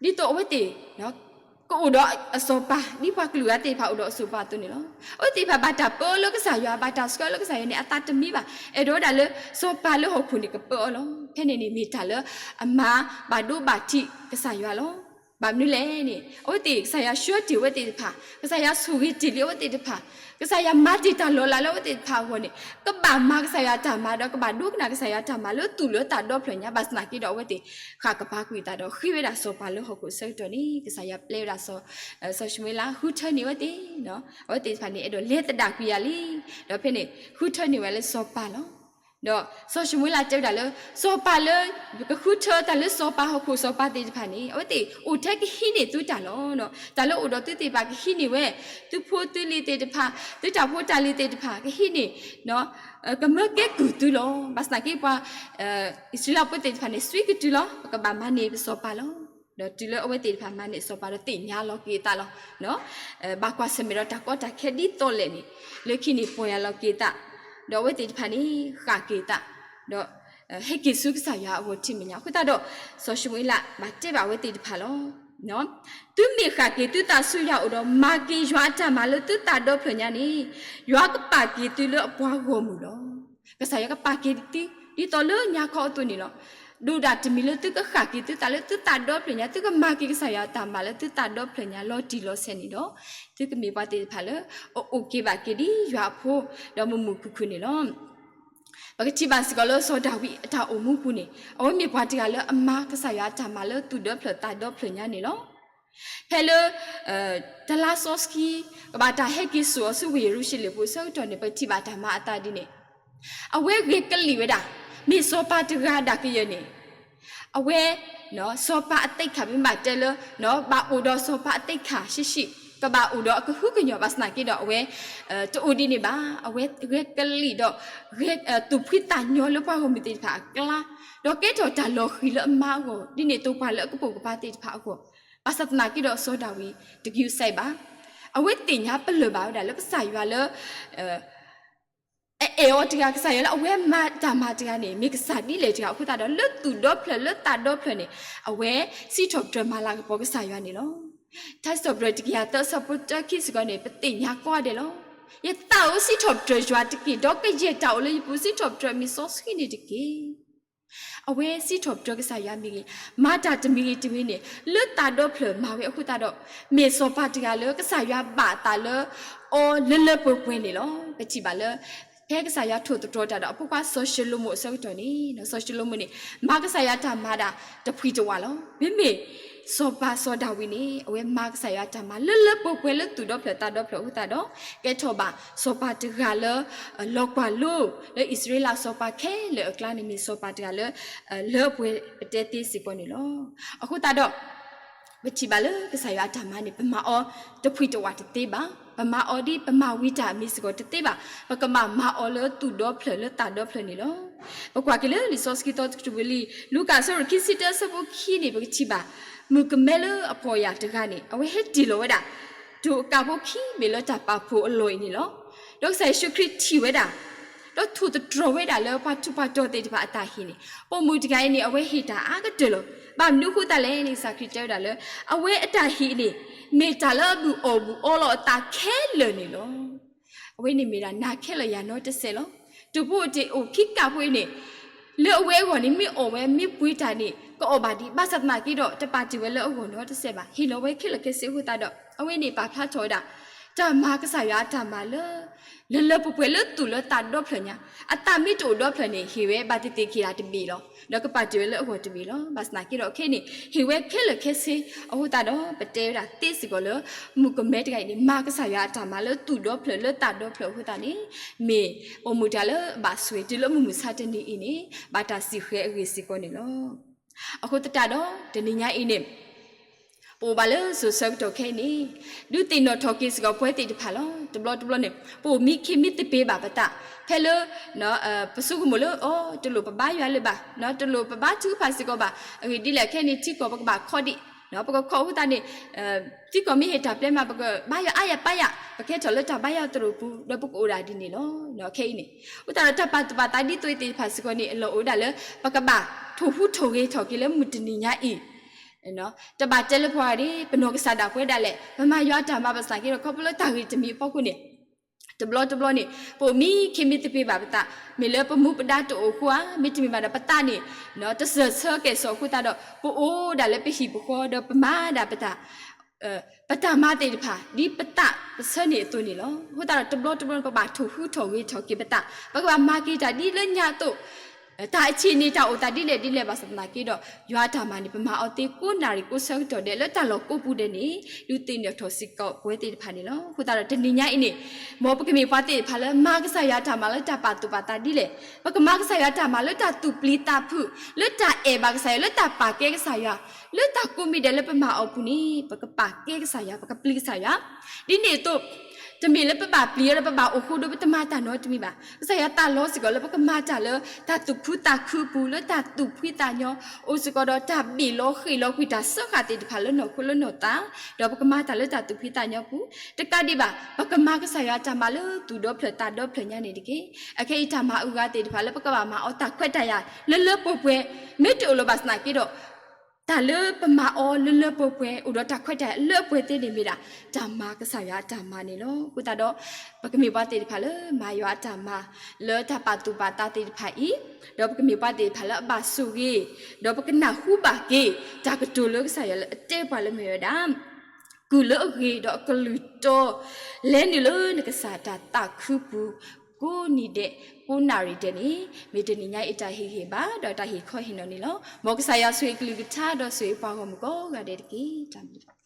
ဒ်သိးအဝဲသ့ၣ် ကအိၣ်ဒီးအစီၤပၤ ဒ်ပှၤကလုာ်ဂၤသ့ၣ်တဖၣ်အိၣ်ဒီးအစီၤပၤအသိးန့ၣ်လီၤ. အဝဲသ့ၣ်တဖၣ်ဘၣ်တၢ်ပၢအီၤလၢကစၢ်ယွၤ ဘၣ်တၢ်ဆှၢလၢကစၢ်ယွၤန့ၣ် အသးတမံဘၣ်. အဲၣ်ဒိးဝဲဒၣ်လၢ စီၤပၤလၢဟီၣ်ခိၣ်န့ၣ်ကပၢအီၤလီၤ. ဖဲန့ၣ်န့ၣ် မ့ၢ်တၢ်လၢအမၤဘၣ်ဒိဘၣ်ထံးကစၢ်ယွၤလီၤ. ဘၣ်မနုၤလဲၣ်န့ၣ် အဝဲသ့ၣ်ကစၢ်ယွၤဆှၢတ့ၢ်အဝဲသ့ၣ်တဖၣ်, ကစၢ်ယွၤဆိၣ်ဂ့ၤတ့ၢ်လံအဝဲသ့ၣ်တဖၣ်, ကစၢ်ယွၤမၤတ့ၢ်တၢ်လီၤလးလၢအဝဲသ့ၣ်တဖၣ်အဂီၢ်န့ၣ် ကဘၣ်မၤကစၢ်ယွၤတၢ်မၤဒီး ကဘၣ်ဒိကနၣ်ကစၢ်ယွၤတၢ်မၤလၢသူၣ်လၢသးဒီဖျၢၣ်ညါ, ဘၣ်ဆၣ်သနာ်က့ဒီးအဝဲသ့ၣ် ဃၣ်ကပၤကွံာ်အသးဒီး ဃ့ဝဲဒၣ်စီၤပၤလၢဟီၣ်ခိၣ်အဆၢကတီၢ်န့ၣ် ကစၢ်ယွၤပျဲဝဲဒၣ် စီၤၡမူၤအ့လး ဃုထၢန့ၢ်အဝဲသ့ၣ်, အဝဲသ့ၣ်တဖၣ်န့ၣ် အဲၣ်ဒိးလဲၤသဒၣ်ကွံာ်ယၤလံ, ဒီးဖဲန့ၣ် ဃုထၢန့ၢ်ဝဲလၢစီၤပၤလီၤ. ဒီးစီၤၡမူၤအ့လးတဲဝဲဒၣ်လၢ စီၤပၤလၢ ကဃုထၢတၢ်လၢစီၤပၤဟီၣ်ခိၣ်စီၤပၤသ့ၣ်တဖၣ်န့ၣ် အဝဲသ့ၣ်အိၣ်ထဲကဟံးန့ၢ်သုတၢ်လီၤ. တၢ်လၢအိၣ်ဒီးသုသ့ၣ်တဖၣ်ကဟံးန့ၢ်ဝဲ, သုဖိသုလံၤသ့ၣ်တဖၣ်, သုတၢ်ဖိတၢ်လံၤသ့ၣ်တဖၣ် ကဟံးန့ၢ် ကမၢကဲကုၢ်သုလီၤ. ဘၣ်ဆၣ်သနာ်က့ပှၤ အံၣ်စရ့လးဖိသ့ၣ်တဖၣ်န့ၣ် စွံကတုၤလီၤ. ပကဘၣ်မၤန့ၢ်ပစီၤပၤလီၤ. ဒီးတုၤလၢအဝဲသ့ၣ်တဖၣ်မၤန့ၢ်အစီၤပၤဒီးသ့ၣ်ညါလီၤက့ၤအသးလီၤ. ဘၣ်ကွၢ်ဆၢၣ်မဲာ်ဒီးတၢ်ကီတၢ်ခဲဒ်သိးလဲၣ်န့ၣ် လၢခံန့ၣ်ပီၢ်ယၢ်လီၤက့ၤအသး, ဒီးအဝဲသ့ၣ်တဖၣ်န့ၣ် ဃၣ်က့ၤအသး, ဒီး ဟဲက့ၤဆူကစၢ်ယွၤအဂီၢ်ထံးမဲာ်ညါ. အဃိသတးဒီး စီၤၡမူၤအ့လးဘၣ်တဲဘၣ်အဝဲသ့ၣ်တဖၣ်လီၤ. သုမ့ၢ်ဃၣ်က့ၤသုသးဆူယွၤအအိၣ်ဒီး မၤက့ၤယွၤအတၢ်မၤလၢသုသးဒီဖျၢၣ်ညါန့ၣ် ယွၤကပာ်က့ၤသုလၢအပှၤဂီၢ်မုၢ်လီၤ. ကစၢ်ယွၤကပာ်က့ၤသု ဒ်သိးလၢညါခီအသိးန့ၣ်လီၤ. ဒိၣ်ဒၣ်တမံၤလၢသုကဃၣ်က့ၤသုသးလၢသုသးဒီဖျၢၣ်ညါ, သုကမၤက့ၤကစၢ်ယွၤအတၢ်မၤလၢသုသးဒီဖျၢၣ်ညါလီၤတံၢ်လီၤဆဲးန့ၣ်ဒီး သုကမ့ၢ်ပှၤသ့ၣ်တဖၣ်လၢ အအိၣ်က့ၤဘၣ်က့ၤဒ်ယွၤအဖိ ဒီးမုာ်မုာ်ခုၣ်ခုၣ်န့ၣ်လီၤ. ပကထံၣ်ဘၣ်စ့ၢ်ကီးလၢစီၤဒၤဝံးအတၢ်အိၣ်မူပူၤန့ၣ် အဝဲမ့ၢ်ပှၤတဂၤလၢအမၤကစၢ်ယွၤအတၢ်မၤလၢသူၣ်ဒီဖျၢၣ်သးဒီဖျၢၣ်ညါန့ၣ်လီၤ. ဖဲလၢ တလါစီဆှံ ကဘၣ်တၢ်ဟဲက့ၤစိာ်အီၤဆူဝ့ၢ်ယရူၤၡလ့ၣ်ပူၤအဆၢကတီၢ်န့ၣ် ပကထံၣ်ဘၣ်တၢ်မၤအသးဒ်န့ၣ်, အဝဲဂဲၤကလံၣ်ဝဲဒၣ် မ့ၢ်စီၤပၤတဂၤဒၣ်ကယဲၢ်န့ၣ် အဝဲ စီၤပၤအသ့ၣ်ခၣ် ပမ့ၢ်ဘၣ်တဲလၢ ဘၣ်အိၣ်ဒီးစီၤပၤအသ့ၣ်ခၣ်ဆံးဆံး, ကဘၣ်အိၣ်ဒီးအကဟုကညီၢ် ဘၣ်ဆၣ်သနာ်က့ဒီး အဝဲ တအိၣ်ဒ်န့ၣ်ဘၣ်. အဝဲဂဲၤကလံၣ်ဒီး ဂဲၤသူၣ်ဖှံသးညီလၢပှၤဂီၢ်မုၢ်သ့ၣ်တဖၣ်အကျါ, ဒီးကဲထီၣ်တၢ်လီၤဃံၤလၢအမါအဂီၢ် ဒ်န့ၣ်အသိးပှၤလၢအကပိာ်ကပၤသ့ၣ်တဖၣ်အဂီၢ်, ဘၣ်ဆၣ်သနာ်က့ဒီးစီၤဒၤဝံးတဂံၢ်စဲးဘၣ်. အဝဲသ့ၣ်ညါပလၢၢ်ဘၣ်ဝဲဒၣ်လၢကစၢ်ယွၤလၢ အအဲၣ်အီၤတဂၤ ကစၢ်ယွၤလၢအဝဲမၤတၢ်မၤတဂၤန့ၣ် မ့ၢ်ကစၢ်ဒ်လဲၣ်တဂၤအဃိသတးဒီး လၢသူၣ်ဒီဖျၢၣ်လၢသးဒီဖျၢၣ်န့ၣ် အဝဲစံးထီၣ်ပတြၢၤမၤလၤကပီၤကစၢ်ယွၤန့ၣ်လီၤ. ထါစံးထီၣ်ပတြၢၤတကယၤသၢ အဆၢဖိတၢခံစ့ၢ်ကီးန့ၣ် ပသ့ၣ်ညါကိးဂၤဒဲးလီၤ. ယသးဧၢ စံးထီၣ်ပတြၢၤယွၤတက့ၢ်, ဒီးကယဲၢ်တၢ်အိၣ်လၢယပူၤ စံးထီၣ်ပတြၢၤမ့ၢ်စီဆှံန့ၣ်တက့ၢ်. အဝဲစံးထီၣ်ပတြၢၤကစၢ်ယွၤမ့ၢ်ဂ့ၤ, မၤတၢ်တမံၤဂ့ၤတမံၤန့ၣ် လၢသးဒီဖျၢၣ်မၤဝဲအဃိသတးဒီး, မ့ၢ်စီၤပၤတဂၤလၢကစၢ်ယွၤဘၣ်အသးလၢအီၤလၢလၢပှဲၤပှဲၤန့ၣ်လီၤ. ပထံၣ်ဘၣ်လၢ ဖဲကစၢ်ယွၤထိၣ်သတြီၤတၢ်ဒီးအဖိခွါစီၤၡလိၤမိၣ်အဆၢကတီၢ်န့ၣ်, စီၤၡလိၤမိၣ်န့ၣ် မၤကစၢ်ယွၤတၢ်မၤဒၣ်တဖှံတဝးလီၤ. မ့မ့ၢ်စီၤပၤစီၤဒၤဝံးန့ၣ် အဝဲမၤကစၢ်ယွၤတၢ်မၤလၢလၢပှဲၤပှဲၤလၢသူၣ်ဒီဖျၢၣ်သးဒီဖျၢၣ်အဃိသတးဒီး, ကဲထီၣ်ဘၣ်စီၤပၤတဂၤလၢ လီၤကွၢ်လိလၢအံၣ်စရ့လးစီၤပၤခဲလၢာ်အကျါန့ၣ် မ့ၢ်စီၤပၤတဂၤလၢ လၢအပှဲၤပတဲသ့စ့ၢ်ကီးန့ၣ်လီၤ. အဃိသတးဒီး ပထံၣ်ဘၣ်လၢကစၢ်ယွၤအတၢ်မၤန့ၣ် ပမၤအီၤတဖှံတဝးတသ့ဘၣ်. ပမၤအီၤဒ်ပမၤဝံၤတၢ်အမံၤစ့ၢ်ကီးတသ့ဘၣ်. ပကဘၣ်မၤအီၤလၢသူၣ်ဒီဖျၢၣ်လၢသးဒီဖျၢၣ်န့ၣ်လီၤ. ပကွၢ်က့ၤလၢလံာ်စီဆှံသီတကတြူၢ်ဝံၤလံ, လူၤကၣ်အဆၢဒိၣ်ခံဆံတၢအဆၢဖိခံန့ၣ် ပကထံၣ်ဘၣ် မုၣ်ကမဲလၢအဖှီၣ်ယာ်တဂၤန့ၣ် အဝဲဟဲတ့ၢ်လီၤဝဲဒၣ် တိၤအကးဖိခံဘ့ၣ်လၢတၢ်ပာ်ဖှိၣ်အလီၢ်အံၤန့ၣ်လီၤ. ဒီးကစၢ်ယ့ၣ်ၡူးခရံာ်ထံၣ်ဝဲဒၣ် ဒီးထိၣ်သတြီၤဝဲဒၣ်လၢပှၤထူးပှၤတီၤသ့ၣ်တဖၣ်အတၢ်ဟ့ၣ်န့ၣ်, ပိာ်မုၣ်တဂၤအံၤန့ၣ် အဝဲဟ့ၣ်တၢ်အါကတၢၢ်လီၤ. ဘၣ်မနုၤအဃိသတးလဲၣ်န့ၣ် ကစၢ်ခရံာ်တဲဝဲဒၣ်လၢ အဝဲအတၢ်ဟ့ၣ်န့ၣ် မ့ၢ်တၢ်လၢအဘုၣ်အီၣ်ဘုၣ်အီလီၤအသးခဲလၢာ်န့ၣ်လီၤ. အဝဲန့ၣ်မ့ၢ်ဒၣ်နၤခဲလၢာ်ယၤနီတစဲးလီၤ. တိၤဖိအတ့ၢ်အိၣ်ခံကးဖိအံၤန့ၣ် လၢအဝဲအဂီၢ်န့ၣ် မ့ၢ်အီၣ်ဝဲမ့ၢ်ပှ့ၤတၢ်န့ၣ် ကအီၣ်ဘၣ်ဒံး, ဘၣ်ဆၣ်သနာ်က့ဒီး တပာ်တ့ၢ်ဝဲလၢအဂီၢ်နီတစဲးဘၣ်. ဟ့ၣ်လီၤဝဲခဲလၢာ်ခဲဆ့အဃိသတးဒီး အဝဲန့ၣ်ပာ်ဖျါထီၣ်ဝဲဒၣ် တၢ်မၤကစၢ်ယွၤအတၢ်မၤလၢ လၢလၢပှဲၤပှဲၤလၢသူၣ်လၢသးဒီဖျၢၣ်ညါ, အသးမ့ၢ်တအိၣ်ဒီဖျၢၣ်န့ၣ် ဟ့ၣ်ဝဲဘၣ်သ့ၣ်သ့ၣ်ခံဒၣ်တဘ့ၣ်လီၤ. ဒီးကပာ်တ့ၢ်ဝဲလၢအဂီၢ်တဘ့ၣ်လီၤ. ဘၣ်ဆၣ်သနာ်က့ဒီးခဲအံၤန့ၣ် ဟ့ၣ်ဝဲခဲလၢာ်ခဲဆ့အဃိသတးဒီး ပတဲဝဲဒၣ်သ့စ့ၢ်ကီးလၢ မုၣ်ကမဲတဂၤအံၤန့ၣ် မၤကစၢ်ယွၤအတၢ်မၤလၢသူၣ်ဒီဖျၢၣ်လၢသးဒီဖျၢၣ်အဃိသတးန့ၣ် မ့ၢ်ပိာ်မုၣ်တဂၤလၢအဘၣ်ဆိၣ်ဂ့ၤတုၤလၢမုၢ်မဆါတနံၤအံၤန့ၣ် ဘၣ်တၢ်စံၣ်ဃဲၤအဂ့ၢ်စ့ၢ်ကီးန့ၣ်လီၤ. အဃိသတးဒီး တနံၤညါအံၤန့ၣ် ပအိၣ်ဘၣ်လၢစိၤဆၢကတီၢ်ခဲအံၤန့ၣ် ဒုးသ့ၣ်နီၣ်ထီၣ်က့ၤစ့ၢ်ကီးပဝဲသ့ၣ်တဖၣ်လီၤ. တဘျီတဘျီန့ၣ် ပအိၣ်မံခ့မံသပ့ၤဘၣ်ပသး ဖဲလၢ ပဆိကမိၣ်လၢ အိ တလိၣ်ပဘါယွၤလၢၤဘၣ်, တလိၣ်ပဘါထုကဖၣ်စ့ၢ်ကီးဘၣ်. အဂ့ၢ်ဒ်လဲၣ် ခဲအံၤန့ၣ် ထံကီၢ်ပကဘၣ်ခီဒံး, ပကခီအဃိသတးန့ၣ် ထံကီၢ်မ့ၢ်ဟ့ၣ်တၢ်ပျဲမး ပကဘါယွၤအါယၤပါယၤ, ပကဲထီၣ်လၢတၢ်ဘါယွၤသရိာ်ပူၤ ဒီးပကအိၣ်ဒၣ်ဒ်န့ၣ်လီၤ. ခဲအံၤန့ၣ် အဃိသတးဒီး တၢ်ပာ်သူၣ်ပာ်သးဒ်သိးအံၤသ့ၣ်တဖၣ်စ့ၢ်ကီးန့ၣ် အလီၢ်အိၣ်ဝဲဒၣ်လၢ ပကဘၣ်ထိၣ်ဟူးထိၣ်ဂဲၤထီၣ်က့ၤလၢမုၢ်တနံၤညါအံၤ တဘၣ်တဲလၢပှၤဂၤဒ် ပနီၢ်ကစၢ်ဒၣ်ပဝဲဒၣ်လဲာ် ပမၤယွၤအတၢ်မၤဘၣ်ဆၣ်သနာ်က့ဒီး ခီဖျိလၢတၢ်ဂ့ၢ်တမံၤအဖီခိၣ်န့ၣ် တဘျီတဘျီန့ၣ် ပအိၣ်မံခ့မံသပ့ၤဘၣ်ပသး, မ့ၢ်လၢပမူပဒါတအိၣ်အဃိဧါ, မ့တမ့ၢ်ဘၣ်ဒီးပသးန့ၣ် တစၢၢ်ဆၢကဲၣ်ဆိးအဃိသတးဒီး ပအိၣ်ဒၣ်လၢပဟံၣ်ပဃီဒီးပမၤဒၣ်ပတၢ် ပတၢ်မၤသ့ၣ်တဖၣ် ဒ်ပသးပဆၢန့ၣ်အသိးန့ၣ်လီၤ. အဃိသတးဒီးတဘျီတဘျီန့ၣ် ပဘၣ်ထိၣ်ဟူးထိၣ်ဂဲၤထီၣ်က့ၤပသး, ပကဘၣ်မၤက့ၤတၢ်ဒ်လၢညါအသိး တၢ်အဆံးန့ၣ် တၢ်အိၣ်သးဒ်လဲၣ်ဒ်လဲၣ်ဘၣ်ဆၣ်သနာ်က့ဒီး ယွၤအတၢ်မၤန့ၣ် ပမၤအီၤသ့ကိးနၣ်ရံၣ်ကိးဆၢကတီၢ်ဒဲး လၢတၢ်လီၢ်ကိးပူၤဒဲးန့ၣ် ဒုးသ့ၣ်နီၣ်ထီၣ်စ့ၢ်ကီးပဝဲသ့ၣ်တဖၣ်န့ၣ်လီၤ. အဃိသတးဒီးတနံၤညါအံၤန့ၣ် မ်ပကမ့ၢ်ပှၤသ့ၣ်တဖၣ်လၢမၤကစၢ်ယွၤအတၢ်မၤလၢတၢ်ပာ်သူၣ်ပာ်သးဒ်လဲၣ်, ပကမၤကစၢ်ယွၤအတၢ်မၤလၢတၢ်သူၣ်ပျံၤသးဖုး, လၢတၢ်အဲၣ်ဘၣ်ကစၢ်ယွၤ, လၢတၢ်ပာ်ကဲကစၢ်ယွၤ, လၢတၢ်ကိးမံၤဒဲးလၢပမၤအီၤပူၤန့ၣ် ပကပာ်ကဲကစၢ်ယွၤ, ပကပျံၤကစၢ်ယွၤ ဒ်န့ၣ်အသိး တမ့ၢ်လၢပဘၣ်ပျံၤဒီးပဘၣ်အိၣ်ဃိဒီးပတမၤတၢ်နီတမံၤဘၣ်. ကစၢ်ယွၤသးလီစ့ၢ်ကီးလၢပကမၤတၢ်လၢတၢ်သူၣ်ဖှံသးခုအပူၤ, လၢတၢ်သူၣ်ဖှံသးညီ, အိၣ်စ့ၢ်ကီးဒီးတၢ်ဘ့ၣ်လီၤဃ့ၢ်လီၤကွံာ်တၢ်စၢဃာ်သ့ၣ်တဖၣ်လၢနီၢ်ခိလၢနီၢ်သး, ဒီးပကမၤတၢ်လၢတၢ်သူၣ်ဖှံသးညီပူၤ, တကးဒံးဘၣ် ပကမၤကစၢ်ယွၤတၢ်မၤလၢသူၣ်ဒီဖျၢၣ်သးဒီဖျၢၣ်ညါန့ၣ်တက့ၢ်. အခဲအံၤတၢ်မၤအုၣ်အဂၤသ့ၣ်တဖၣ်လၢပကဘၣ်မၤအီၤတၢ်ခွဲးတၢ်ယာ် လၢလၢပှဲၤပှဲၤ မ့ၢ်တအိၣ်လၢၤဘၣ်ဆၣ်သနာ်က့ဒီး တၢ်လၢပမၤအီၤလၢလၢပှဲၤပှဲၤ အိၣ်ဒီးတၢ်ခွဲးတၢ်ယာ်လၢအပှဲၤသ့န့ၣ်မ့ၢ်ဒၣ် တၢ်မၤကစၢ်ယွၤအတၢ်မၤန့ၣ်လီၤ. အဃိသတးဒီး ပကမ့ၢ်ပှၤသ့ၣ်တဖၣ်လၢမၤယွၤအတၢ်မၤ လၢတၢ်ပာ်သူၣ်ပာ်သးသ့ၣ်တဖၣ်အံၤ, ဒီးပကမ့ၢ်ပှၤသ့ၣ်တဖၣ်လၢအဘၣ်ဆိၣ်ဂ့ၤ, ဒီးပကနၢ်ဟူဘၣ်က့ၤ တၢ်ကတိၤလၢကစၢ်ယွၤလၢအတဲပှၤလၢမ့ၢ်ဝဲဒၣ် ကုၢ်လၢအဂ့ၤဒီးအကလုၢ်တီ လဲၤနုာ်လၢနကစၢ်တၢ်သးခုပူၤ ကိးနံၤဒဲး ကိးနၣ်ရံၣ်ဒဲးန့ၣ် မ့ၢ်တနံၤညါအံၤတၢ်ဟ့ၣ်ဂံၢ်ဘါ ဒီးတၢ်ဟ့ၣ်ခီဟ့ၣ်နီၤန့ၣ်လီၤ. မ်ကစၢ်ယွၤဆိၣ်ဂ့ၤကလုၢ်ကထါ ဒီးဆိၣ်ဂ့ၤပှၤဂီၢ်မုၢ်ကိးဂၤဒဲးတက့ၢ်. တၢ်ဘျုး